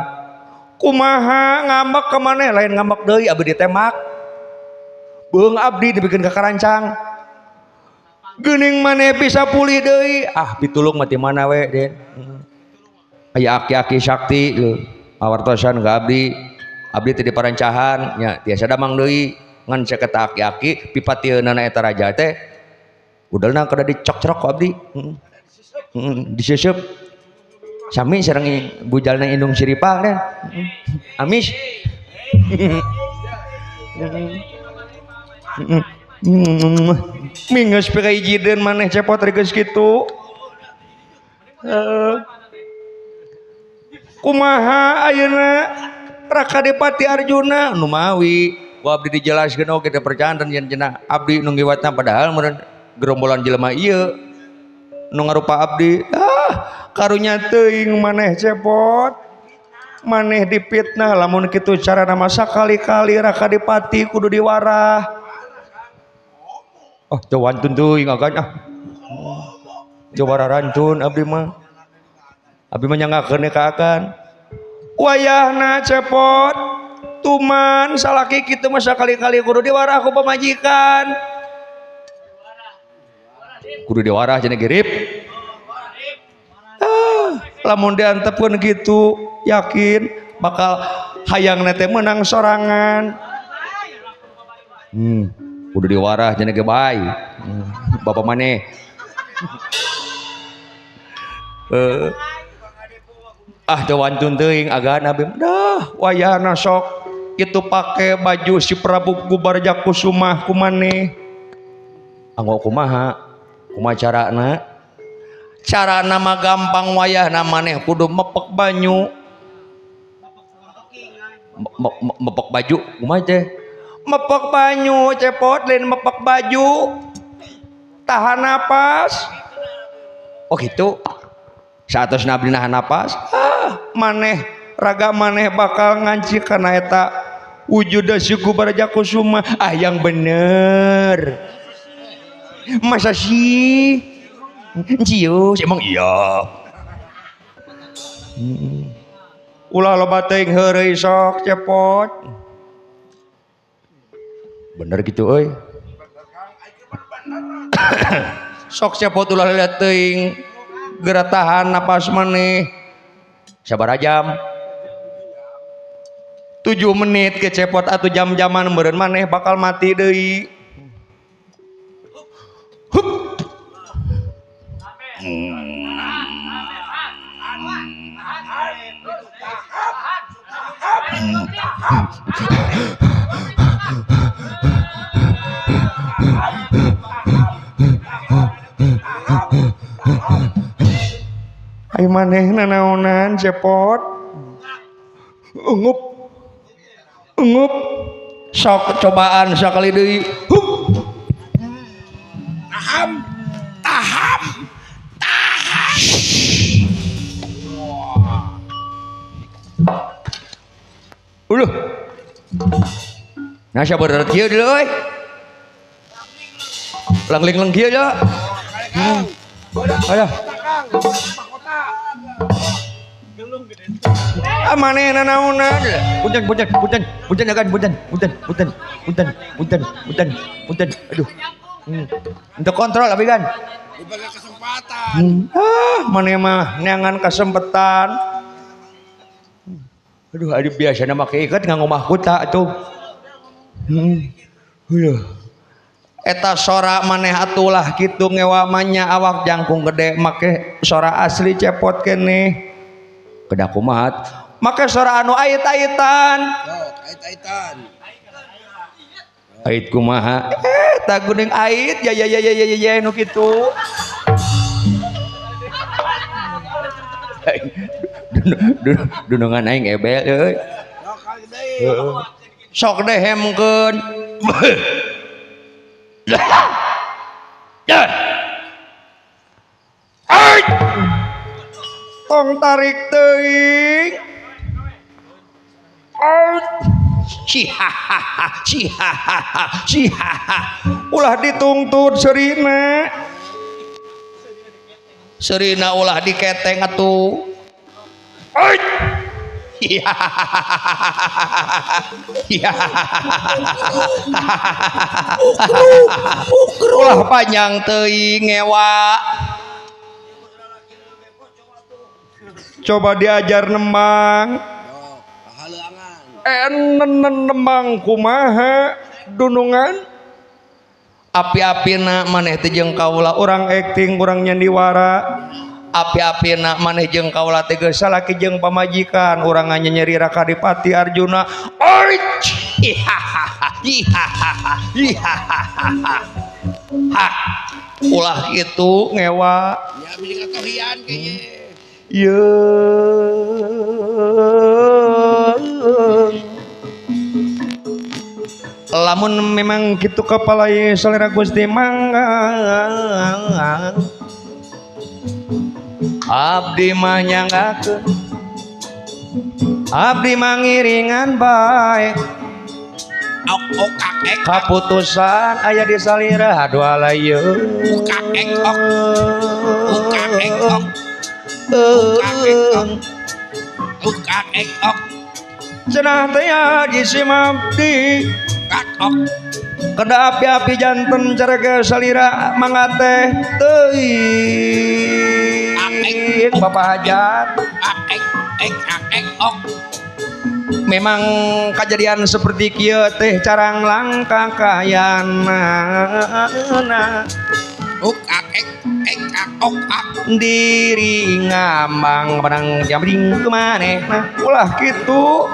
Kumaha ngambek ka maneh lain ngambek deui abdi ditemak. Beung abdi dibikeun ka karancang. Geuning maneh bisa pulih deui. Ah pitulung mah ti mana we Den. Aya aki-aki sakti leuh awartosan ka abdi. Abdi teh diparancahan nya tiasa damang deui ngan saketa aki-aki pipatieunana eta raja teh udelna kada dicokcrok ku abdi. Disesep. Sami sareng bujalna indung Siripah kan. Amis. Minggeus pika hijideun maneh cepot geus kitu. Kumaha ayeuna Raka Depati Arjuna nu mawi ku abdi dijelaskeun oge teu percanten yen cenah abdi nu ngiwatna padahal meureun gerombolan jelema ieu nu ngarupa abdi. Ah karunya teuing maneh cepot maneh dipitnah lamun kitu carana mah sakali-kali Raka Depati kudu diwarah. Oh teu wantun teuing agan ah teu wararantun abdi mah abdi mah nyangakeun ka akan wayahna cepot tuman salaki kitu mah sakali-kali kudu diwarah ku pamajikan kudu diwarah cenah girip. Ah, lamun diantepkeun kitu yakin bakal hayangna teh meunang sorangan. Kudu diwarah cenah ge bae. Bapak maneh. Ah teu wantun teuing agan abdi dah wayahna sok itu pake baju si Prabu Gubarjakusumah ku maneh. Anggo kumaha? Kumaha carana? Carana mah gampang wayahna maneh kudu mepek banyu. Mepek baju kumaha teh? Mepek banyu cepot lain mepek baju. Tahan napas. Oh gitu. Saatos abdi nahan napas, ah maneh raga maneh bakal nganci kana eta wujud si Gubarjakusuma. Ah yang bener. Masa sih? Cius emang iya. Ulah loba teuing heureuy sok cepot. Bener gitu euy. Sok cepot ulah liat teuing. Geura tahan napas maneh. Sabaraha jam? 7 menit kecepot atuh jam-jaman meureun maneh bakal mati deui. Hup. Ayo maneh nanaonan cepot. Ungup. Ungup. Sok cobaan sakali deui. Hup. Taham. Taham. Taham. Uluh. Nah sabar kieu deui euy. Langling-lang kieu ya. Ayo. Ah maneh nanaonan. Punten punten punten punten agan punten punten punten punten punten punten punten. Aduh. Untuk kontrol abi kan. Dibagi kesempatan. Ah maneh mah neangan kesempatan. Aduh adi biasana make iket nganggo mahkota atuh. Aduh. Eta sora maneh atulah kitu ngewa manya awak jangkung gede make sora asli cepot keneh. Kedah kumaha? Make sora anu ait-aitan. Sok, ait-aitan. Ait kumaha? Eta geuning ait ya ya ya ya ya ya nu kitu. Dunungan aing ebel euy. Sok dehemkeun. Tong tarik teuing. Cihahaha cihahaha cihaha. Ulah ditungtut serina. Serina ulah diketeng atuh. Ulah panjang teuing ngewa. Coba diajar nembang. Nembang kumaha dunungan api-apina maneh teh jeung kaula urang acting urang nyandiwara. Api-apina maneh jeung kaula teh geus salaki jeung pamajikan urang nyeri Kadipati Arjuna. Ha ulah kitu ngewa. Ya bisi katohian kayaknya. Ye lamun memang kitu kepala selera Gusti mangga abdi mah nyanggakeun abdi mangiringan bae ok ok ek kaputusan aya di salira aduh alayeun ukak ek ok ukak ek ok ukak ek ok ukak ek ok cenah teh di simabdi kak ok kada api-api janten carege salira mangga teh teuing Bapak Hajat. Ek ek ek ok memang kejadian seperti kieu teh carang langka kayana ok ek ek ok ak diri ngambang benang jambring kumanehna ulah kitu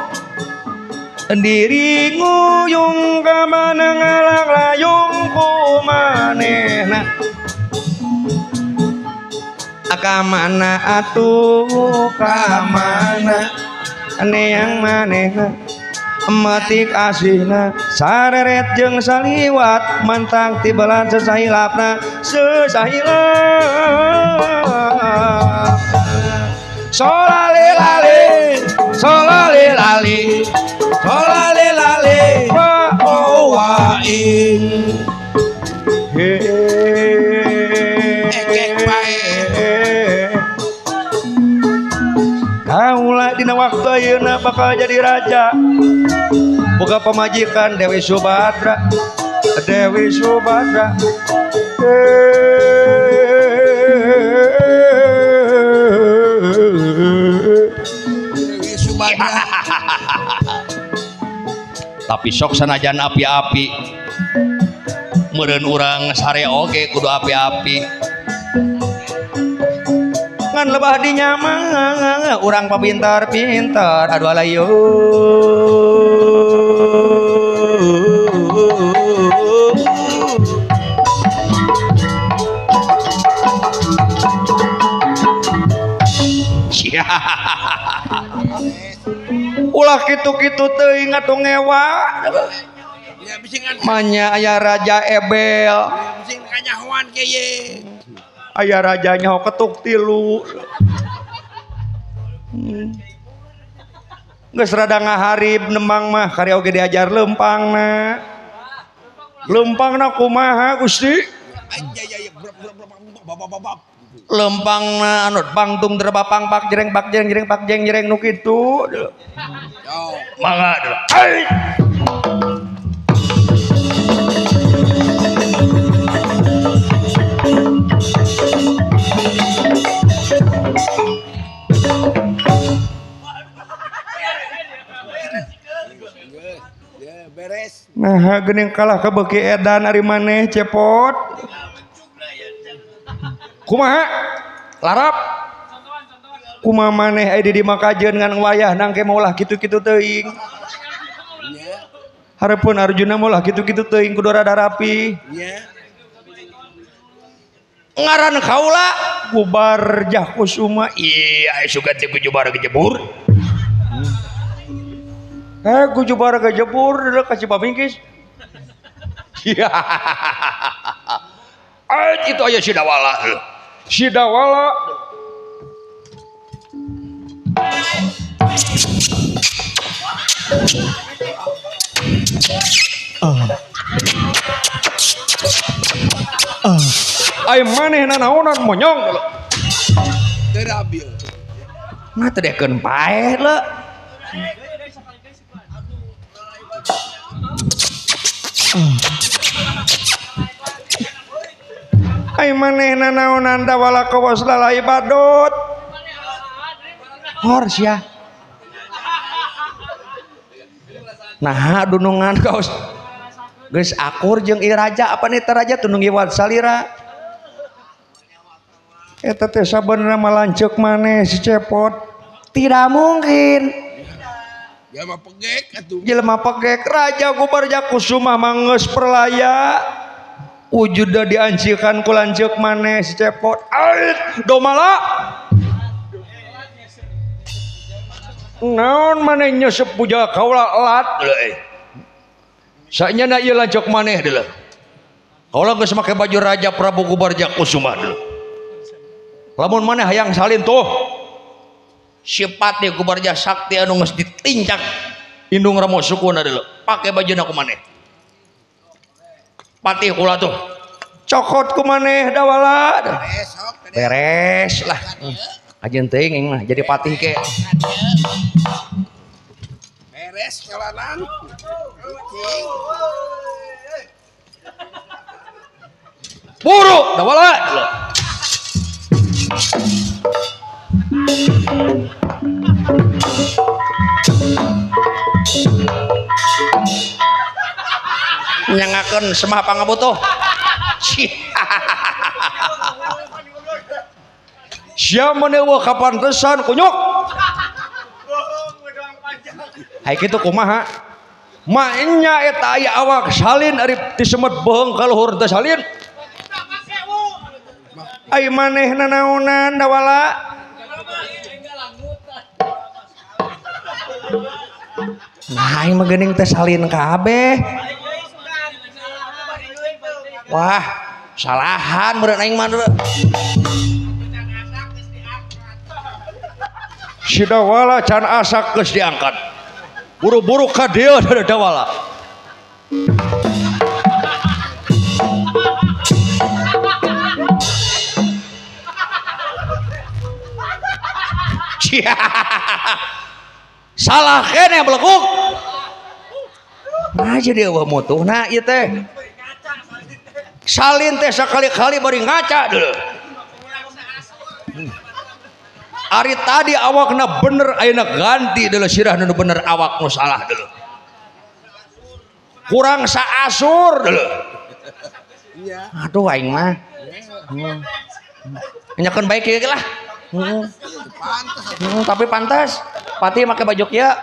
diri nguyung ka mana ngalang layung kumanehna ka mana atuh ka mana neang manehna metik asihna sareret jeung saliwat mantang tibelan sesahilapna sesahilap solale lale solale lale solale lale wa owaing ekek bae kaula dina waktu ayeuna bakal jadi raja boga pamajikan Dewi Subadra Dewi Subadra Dewi Subadra. Tapi sok sanajan api-api meureun urang sare oge kudu api-api ngan lebah di nyamang urang papintar-pintar aduh alayo ulah kitu-kitu teuing atuh ngewa ya bisi ngan manya aya raja ebel bisi kanyahoan keye aya raja nyaho ketuk tilu geus rada ngaharib nembang mah kari oge diajar lempangna lempangna kumaha Gusti lempangna anu bangtung terbapang pak jereng pak jereng jereng pak jeng jereng nu kitu mangga beres. Nah geuning kalah ka beuki edan ari maneh cepot kumaha larap kumaha maneh aya di makajeun ngan wayah nangke maulah kitu-kitu teuing hareupeun Arjuna maulah kitu-kitu teuing kudu rada rapi ngaran kaula Gubarjah Kusuma iya sugan teh Gujubar gejebur Gujubar gejebur ka Cipamingkis itu aya Sidawala Sidawala Ay maneh nanaonan monyong teu rabil nah teu dekeun paeh leu Ay maneh nanaonan dawala kawas lalai badut hor sia nah dunungan kaos geus akur jeung ieu raja apa nih teh raja tunung iwat salira Eta teh sabenerna mah lanceuk maneh si Cepot. Tidak mungkin. Jelema pegek atuh. Jelema pegek Raja Gubarja Kusuma mah geus perlaya. Wujudna diancikan ku lanceuk maneh si Cepot. Ait domala. Naon maneh nyesep puja kaula elat deui. Sanyana ieu lanceuk maneh deuleu. Kaula geus make baju Raja Prabu Gubarja Kusuma deuleu. Lamun maneh hayang salin tuh. Sipati Gubarja Sakti anu geus ditincak indung ramo sukuna deuleu. Pake bajuna ku maneh. Patih kula tuh. Cokot ku maneh dawala. Beres lah. Ajeun teuing aing mah jadi patih ke. Beres jalanan. Buru dawala. Nyangakeun semah pangabutuh. Sia menewa kapantesan kunyuk. Hai kitu kumaha? Maenya eta aya awak salin ari ti semet bohong ka luhur teh salin. Ai maneh nanaonan dawala? Nah, aing mah geuning teh salin kabeh. Wah, salahan meureun aing mah. Si dawala can asak geus diangkat. Buru-buru ka dieu dawala. Salah kene belekuk. Nah jadi eueuh mutuhna ieu teh. Salin teh sakali-kali bari ngaca dulu. Ari tadi awakna bener ayeuna ganti deuleu sirah nu bener awak nu salah deuleu. Kurang saasur deuleu. Aduh aing mah. Nyakeun bae kieu lah. Tapi pantas. Patih make baju kieu.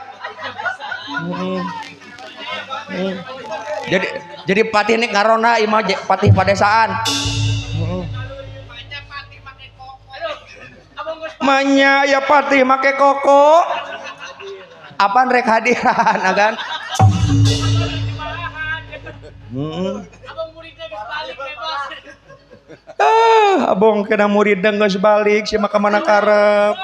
Jadi patih nih ngarona ieu mah patih padesaan. Manya ya patih make koko. Apaan rek hadiran agan? Ah, abong kena murid geus balik sia mah ka mana karep.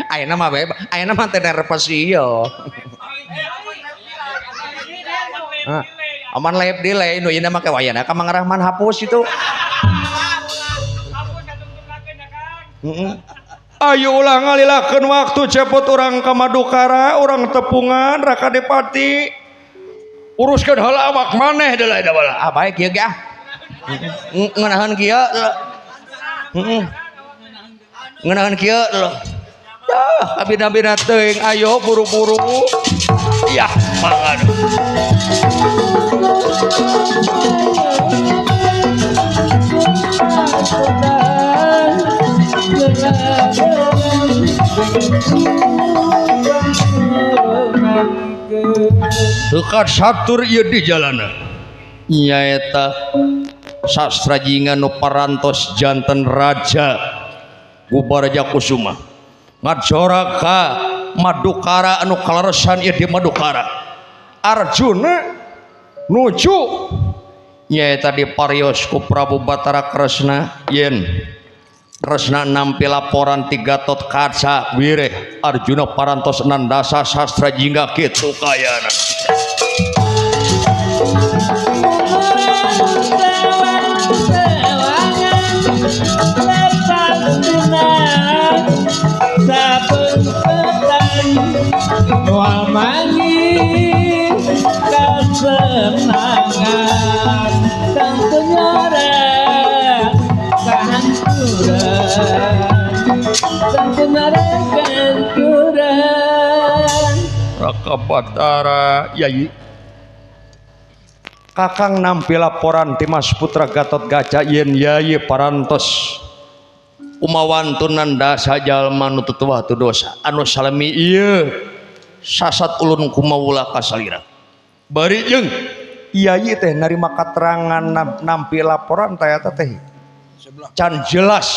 Ayeuna mah bae, ayeuna mah teh nervous ieu. Aman live delay nu ieu mah wayana ka Mang Rahman hapus itu. Ayo ulah ngalilakeun waktu Cepot urang ka Madukara, urang tepungan Raka Depati. Uruskeun heula awak maneh deuleu eta bala. Ah baik ieu ge ah. Ngeunaheun kieu deuleu. Heeh. Ngeunaheun kieu deuleu. Dah, abina-bina teuing ayo buru-buru. Yah, mangga. Dekat satur ieu di jalana. Nyaeta sastra jinga nu parantos janten raja Gubarja Kusuma. Ngajora ka Madukara anu kaleresan ieu di Madukara. Arjuna nuju nyaeta di parios ku Prabu Batara Kresna yen Kresna nampi laporan ti Gatot Kaca wireh Arjuna parantos nandasa sastra jingga kitu kayana. Raka Batara Yai Kakang nampi laporan ti Mas Putra Gatot Kaca yen Yayi parantos kumawantunan dasa jalma nu tutuwah tu dosa anu salami ieu sasat ulun kumawula kasalira. Bari jeung Yayi teh narima katerangan nampi laporan teh eta teh can jelas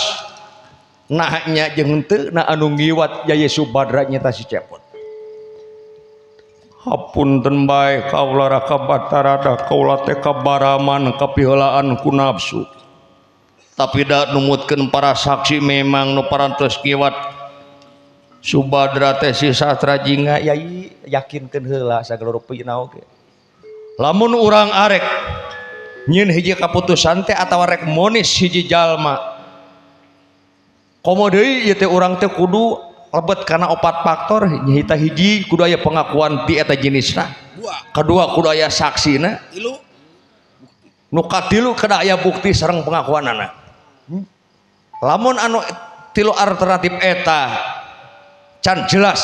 nah nya jeung henteu na anu ngiwat Yayi Subadra nyata si Cepot. Hapunten bae kaula Raka Batara da kaula teh kabaraman kapiheulaan ku nafsu. Tapi da numutkeun para saksi memang nu parantos kiwat Subadra teh si Sastra Jingga. Yai yakinkeun heula sagala rupina oge. Lamun urang arek nyieun hiji kaputusan teh atawa rek monis hiji jalma komo deui ieu teh urang teh kudu lebet karena opat faktor nyahita hiji kudu aya pengakuan ti eta jenisna, kedua kudu aya saksina, nu katilu kudu aya bukti sareng pengakuanana. Lamun anu tilu alternatif eta can jelas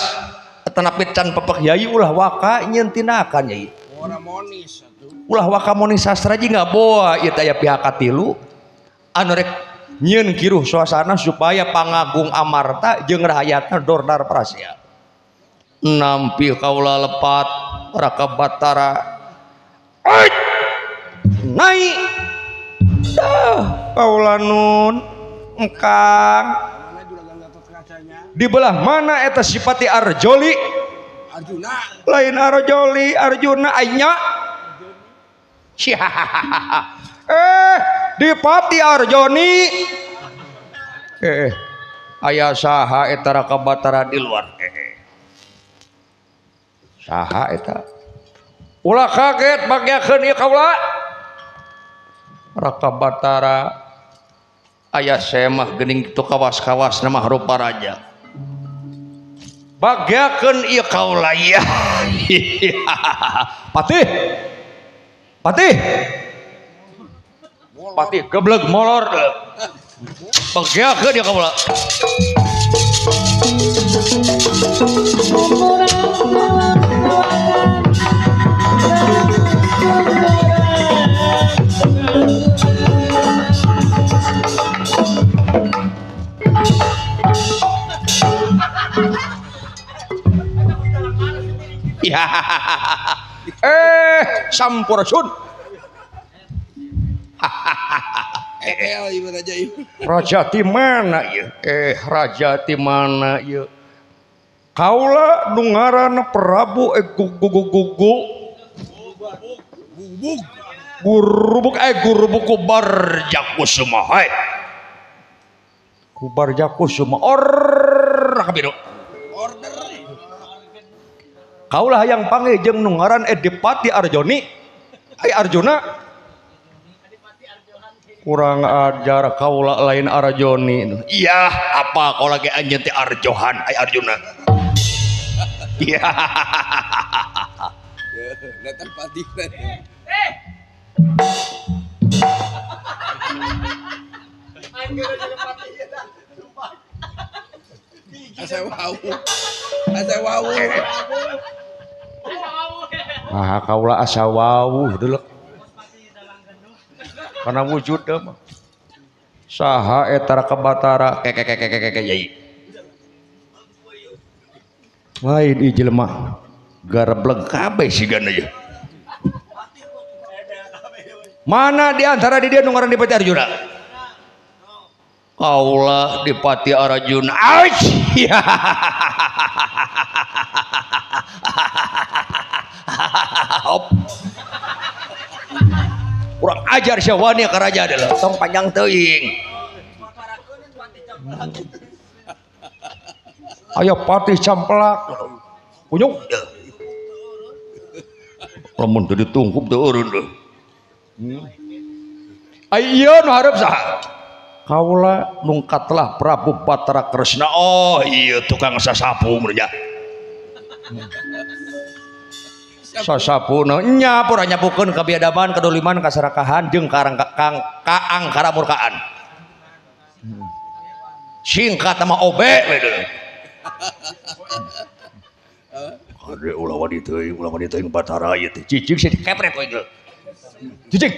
tetapi can pepek yai ulah waka nyieun tindakan yai ulah waka monis Sastra Jingga boa ieu teh aya pihak katilu anu rek nyieun kiruh suasana supaya pangagung amarta jeung rahayatna dordar prasea. Nampi kaula lepat Raka Batara naik dah kaula nun engkang di belah mana eta sipati Arjoli Arjuna lain Arjoli Arjuna anya Dipati Arjoni aya saha eta Raka Batara di luar saha eta ulah kaget bagyakeun ieu kaula Raka Batara aya semah geuning kitu kawas-kawas mah rupa raja bagyakeun ieu kaula ya. Patih patih patih gebleg molor bagyakeun ieu kaula. Ya sampurasun. Raja di mana ieu? Raja di mana ieu? Kaula nu ngaranna Prabu gugugugu gurubuk gurubuk Kubarjakusuma. Hai. Kubarjakusuma or kabiru. Order. Kaula hayang panggih jeung nu ngaran Dipati Arjoni. Ai Arjuna kurang ajar kaula lain Arjoni. Iya, apa kau lagi anjeun teh Arjohan ai Arjuna. Iya. Datang pati. Asa wau. Asa wau. Ah kaula asa wau deuleu. Karena wujud mah. Saha eta Raka Batara kekekekekeke yai. Lain ieu jelema garebleg kabeh sigana ieu. Mana di antara di dia nu ngaran Dipati Arjuna? Kaula Dipati Arjuna. Ouch. Kurang ajar syawani ka raja adalah tong panjang teuing. Aya patih campelak kunyuk. Lamun teu ditungkup teu eureun deuh. Ai ieu nu hareup saha? Kaula nungkatlah Prabu Batara Kresna. Oh iya tukang sasapu mun nya. Sasapuna nya pura nyapukeun kabiadaban kadoliman kasarakahan jeung karang kang kaangkara murkaan. Singkat sama obe we deui. Kade ulah wadi teuing Batara ieu teh cicing sih dikepret we geus. Cicing.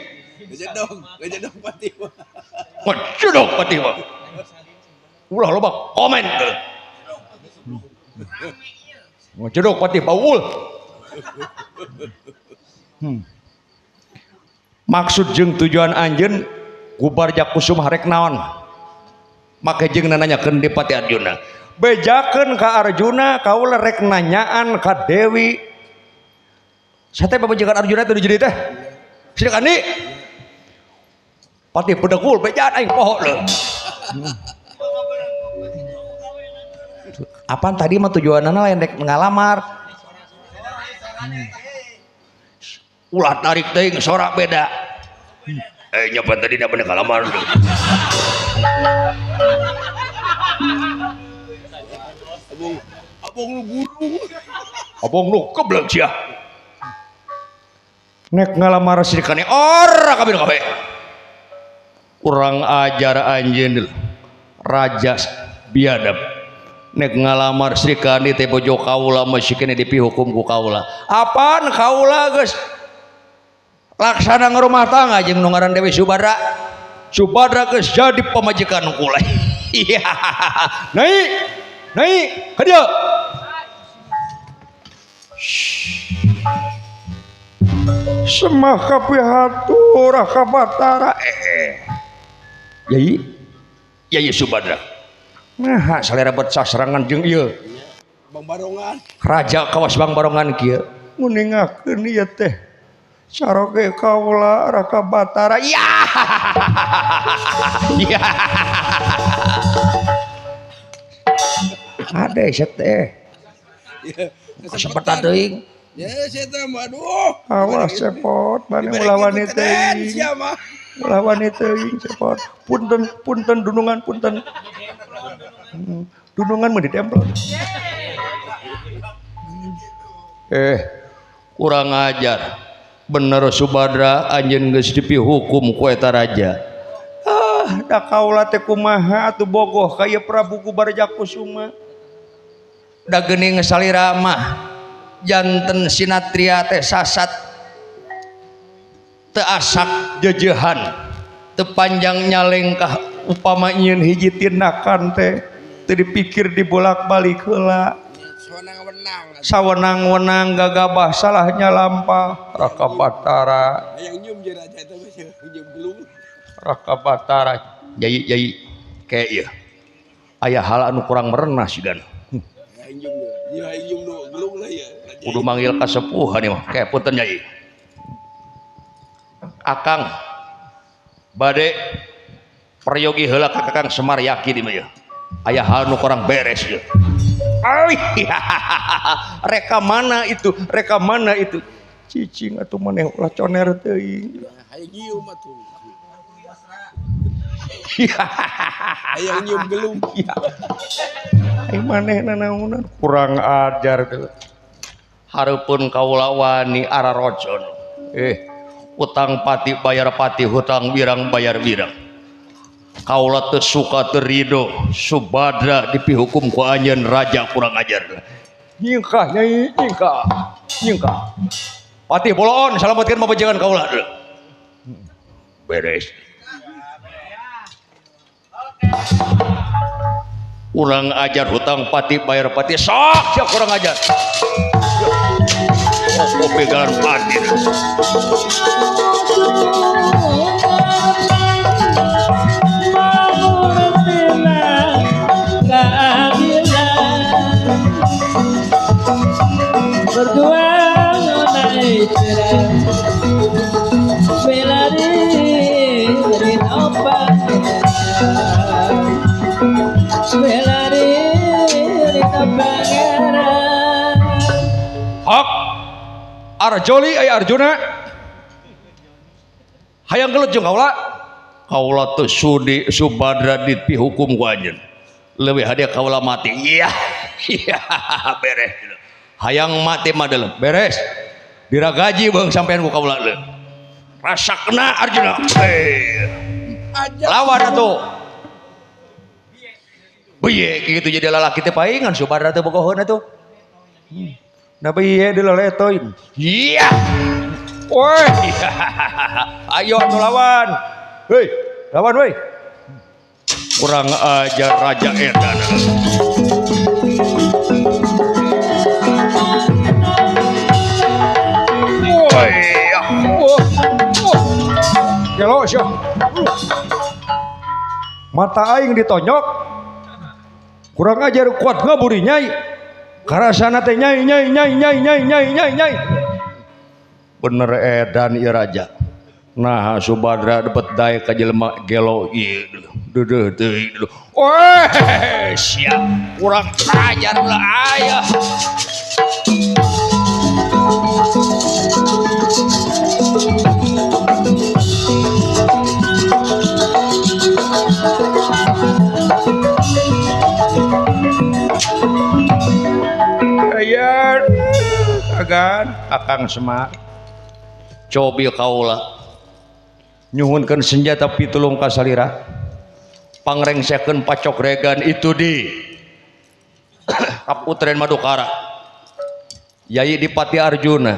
Ngejedong pati mah. Ngejedong pati mah. Ulah loba komen. Ngejedong pati baul. Maksud jeung tujuan anjeun Gubarja Kusuma rek naon? Make jeung nanyakeun di Pati Arjuna. Bejakeun ka Arjuna kaula rek nanyaan ka Dewi. Sate pamajikan Arjuna teh jadi teh. Sidak andi. Pati bedegul bejaan aing poho leuh. Apaan tadi mah tujuanana lain rek ngalamar. Ulah tarik teuing sorak beda. Nyoba tadi dah bener ngalamar. Abong lu guru. Abong lu keblek sia. Nek ngalamar sirikane ora kabeh kabeh. Kurang ajar anjeun raja biadab. Nek ngalamar Srikandi teh bojo kaula masih kene dipihukum ku kaula. Apaan kaula geus laksana ngerumah tangga jeung nu ngaran Dewi Subadra. Subadra geus jadi pamajikan kula. Iya. Naik. Naik ka dieu. Semah kapihatur ka Batara. Yai. Yai Subadra. Nah, salera bet sasarangan jeung ieu. Bang Barongan. Raja kawas Bang Barongan kieu. Nguningakeun ieu teh. Saroge kaula Raka Batara. Ya. Ya. Ade sia teh. Kasempetan teuing. Ya sia teh mah aduh. Awas cepot maneh ulah wani teuing. Ulah wani teuing cepot. Punten punten dunungan punten. Dunungan mah ditempel. Kurang ajar. Bener Subadra anjeun geus dipihukum ku eta raja. Ah, da kaula teh kumaha atuh bogoh ka ieu Prabu Gubarja Kusuma. Da geuning salira mah janten sinatria teh sasat teu asak jejehan teu panjang nyalengkah upama nyieun hiji tindakan teh teu dipikir dibolak-balik heula. Sawenang-wenang gagabah salahnya lampah Raka Batara. Hayang nyium je raja eta mah nyium gelung. Raka Batara yai yai kayak ieu. Aya hal anu kurang merenah sigana. Hayang nyium ya hayang nyium nu gelung lah ya. Kudu manggil kasepuhan ieu mah. Kayak punten yai. Akang bade peryogi heula ka Kakang Semar yakin ieu mah ieu. Aya hal nu kurang beres ieu. Reka mana itu? Reka mana itu? Cicing atuh maneh ulah coner teuing. Hayang nyium atuh. Hayang nyium gelung. Ai maneh nanaonan kurang ajar teh. Hareupeun kaula wani ararojon. Utang pati bayar pati, hutang wirang bayar wirang. Kaula teu suka teu rido Subadra dipihukum ku anjeun raja kurang ajar. Nyingkah nyai nyingkah. Nyingkah. Patih boloon salametkeun pamajikan kaula. Beres. Urang ajar hutang pati bayar pati sok sia kurang ajar. Oh, pegangan pati. Berjuang naik bela diri bela diri pangeran. Hak Arjoli ay Arjuna hayang gelut jeung kaula. Kaula teu sudi Subadra dipihukum ku anjeun. Leuwih hade kaula mati. Iya. Iya beres. Hayang mati mah dalam beres. Diragaji beung sampean ku kaula leuh. Rasakna Arjuna. Lawan atuh. Biye kitu jadi lalaki teh paingan Subadra teh bogoheun atuh. Da biye diloletoin. Iya. Woi. Ayo atuh lawan. Hei, lawan woi. Kurang ajar raja edan. Woi. Gelo sia. Mata aing ditonyok. Kurang ajar kuat ngaburi nyai. Karasana teh nyai nyai nyai nyai nyai nyai nyai nyai. Bener edan ieu raja. Nah Subadra depet dae ka jelema gelo ieu deudeuh teuing. Weh sia kurang ajar lah aya. Aya agan Akang Semar. Cobi kaula nyuhunkeun senjata pitulung ka salira pangrengsekeun pacokregan itu di Kaputren Madukara Yai Dipati Arjuna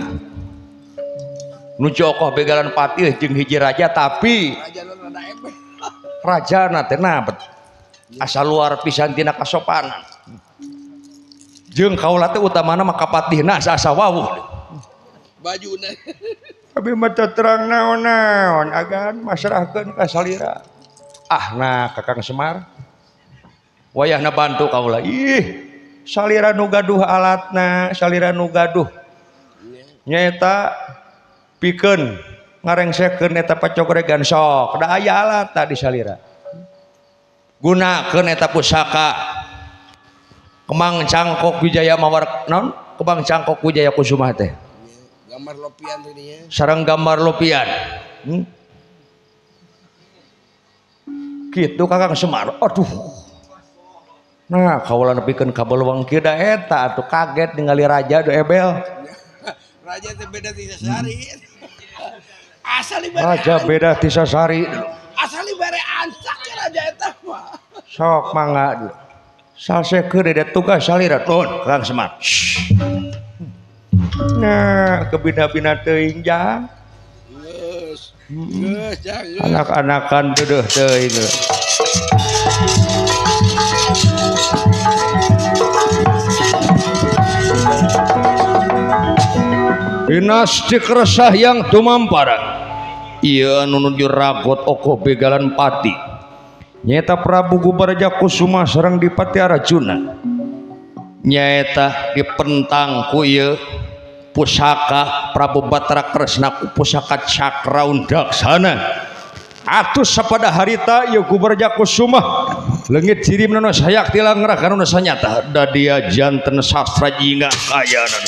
nu jokoh begalan patih jeung hiji raja tapi rajana teh nabet asa luar pisan tina kasopanan jeung kaula teh utamana mah kapatihna asa wawuh bajuna. Abi mah teu terang naon-naon agan masrahkeun ka salira. Ah nah Kakang Semar wayahna bantu kaula. Ih salira nu gaduh alatna, salira nu gaduh nyaeta pikeun ngarengsekeun eta pacokregan sok da aya alat di salira. Gunakeun eta pusaka Kemang Cangkok Wijaya Mawar naon? Kemang Cangkok Wijaya Kusuma teh. Gambar lopian tadinya. Sareng gambar lopian. Kitu Kakang Semar. Aduh. Nah, kaula nepikeun ka Belewang kieu da eta atuh kaget ningali raja do ebel. Raja teh beda ti sasari. Asal dibere. Raja beda ti sasari. Asal dibere ancak ya raja eta mah. Sok mangga. Salsekeun dede tugas salira. Nuhun Kakang Semar. Nah, kebina-bina teuing jang. Geus. Geus jang. Anak-anakan deudeuh teuing. Dinasti Keresah yang tumampara. Ieu anu nuju ragot okoh begalan pati. Nyaeta Prabu Gubarja Kusuma sareng Dipati Arjuna. Nyaeta dipentang ku ieu pusaka Prabu Batara Kresna ku pusaka Cakra Undaksana. Atus sapada harita ieu Gubarja Kusuma leungit jirim nu sayak tilang rakan nu sanyata da dia janten sastra jingga kayana.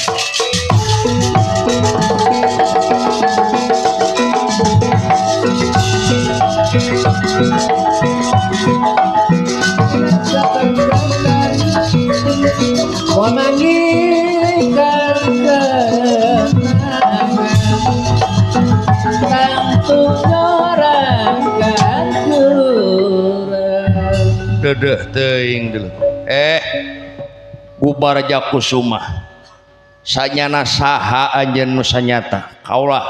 Dedeh teuing dulu. Gubarja Kusuma sanyana saha anjeun nu sanyata kaulah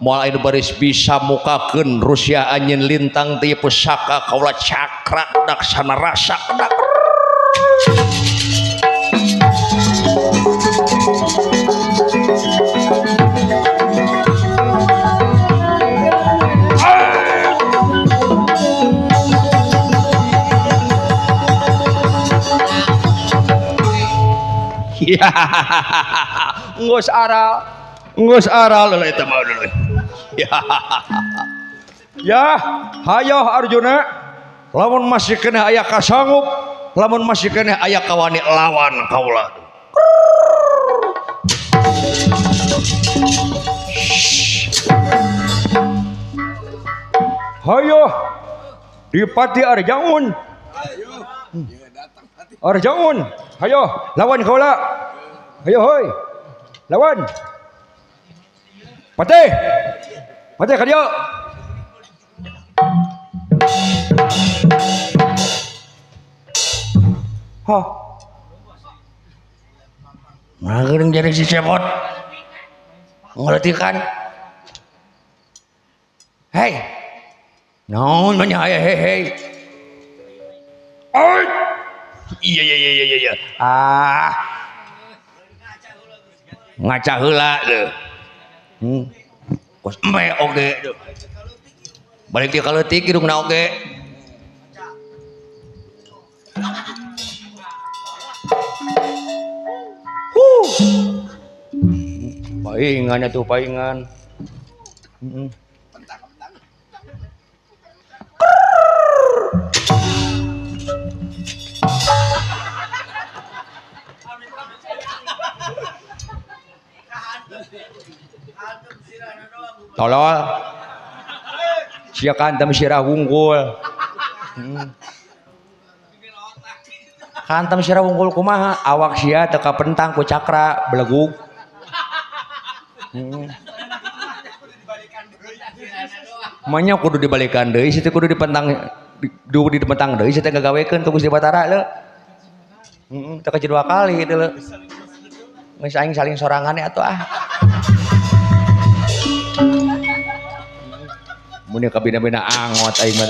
moal aya baris bisa mukakeun Rusia anjeun lintang ti pusaka kaula cakra daksana rasa dak. Geus aral, geus aral leulah eta mah leulah. Ya, hayoh Arjuna, lamun masih keneh aya kasanggup, lamun masih keneh aya kawani lawan kaula. Hayoh Dipati Arjaun. Arjaun, hayoh lawan kaula. Hayo hoi. Lawan. Patih. Patih ka dieu. Hah. Nah, geuning jadi si Cepot. Ngerti kan? Hei. Naon mah aya hei hei. Oi. Iya iya iya iya iya. Ah. Ngaca heula leuh. Kos embe oge leuh. Balik ti kaleutik hidungna oge. Paingan atuh paingan. Tolol. Sia kantem sirah wungkul. Kantem sirah wungkul kumaha? Awak sia teu kapentang ku cakra belegug. Manya kudu dibalikan deui, situ kudu dipentang, kudu dipentang deui, situ ngagawekeun ka Gusti Batara leuh. Teu kaji dua kali deuleu. Geus aing saling sorangan atuh ah. Mun kabina-bina angot aing mah.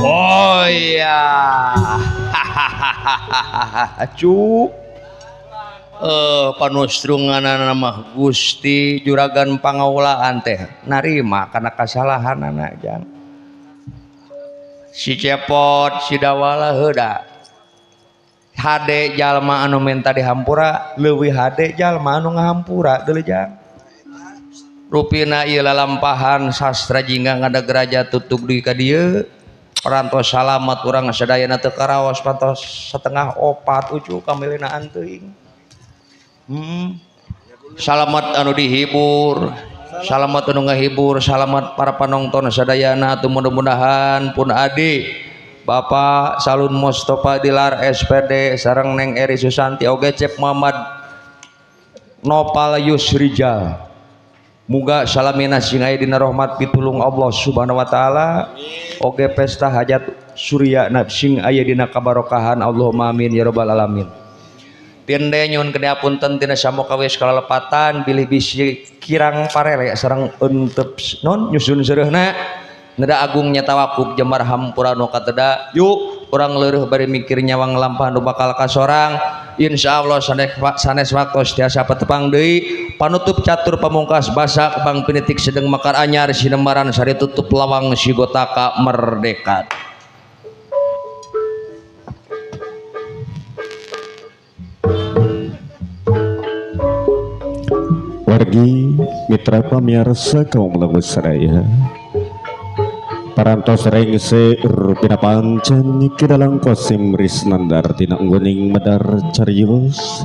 Oh iya. Hahaha. Cuk. Panustrunganana mah Gusti Juragan Pangaulaan teh narima kana kasalahanana jang. Si Cepot, si Dawala heuda. Hade jalma anu minta dihampura, leuwih hade jalma anu ngahampura deuleu jang. Rupina ieu lalampahan sastra jingga ngadagraja tutug deui ka dieu. Parantos salamat urang sadayana teu karaos pantos 3:30 ucu kamilinaan teuing. Salamat anu dihibur, salamat anu ngahibur, salamat para panonton sadayana atuh mudah-mudahan pun adi Bapak Salun Mustafa Dilar SPD sareng Neng Eri Susanti oge Cep Muhammad Nopal Yusrijal. Muga salamina sing aya dina rahmat pitulung Allah Subhanahu wa taala. Oge pesta hajat surya sing aya dina kabarokahan Allahumma amin ya rabbal alamin. Tinde nyuhun kediapunten tina samoka wis kalalepatan bilih bisi kirang parele sareng entep non nyusun seureuhna neda agung nyata wakub jemar hampura nu kateda yuk urang leureuh bari mikir nyawang lampah nu bakal kasorang. Insyaallah sanes waktos tiasa patepang deui panutup catur pamungkas basa bang pinitik sedeng makar anyar sinembaran sari tutup lawang sigotaka merdeka. Wargi mitra pamirsa kaum lagu saraya parantos rengse rupina pancen ki dalang Kosim Risnandar tina ngguning medar carios.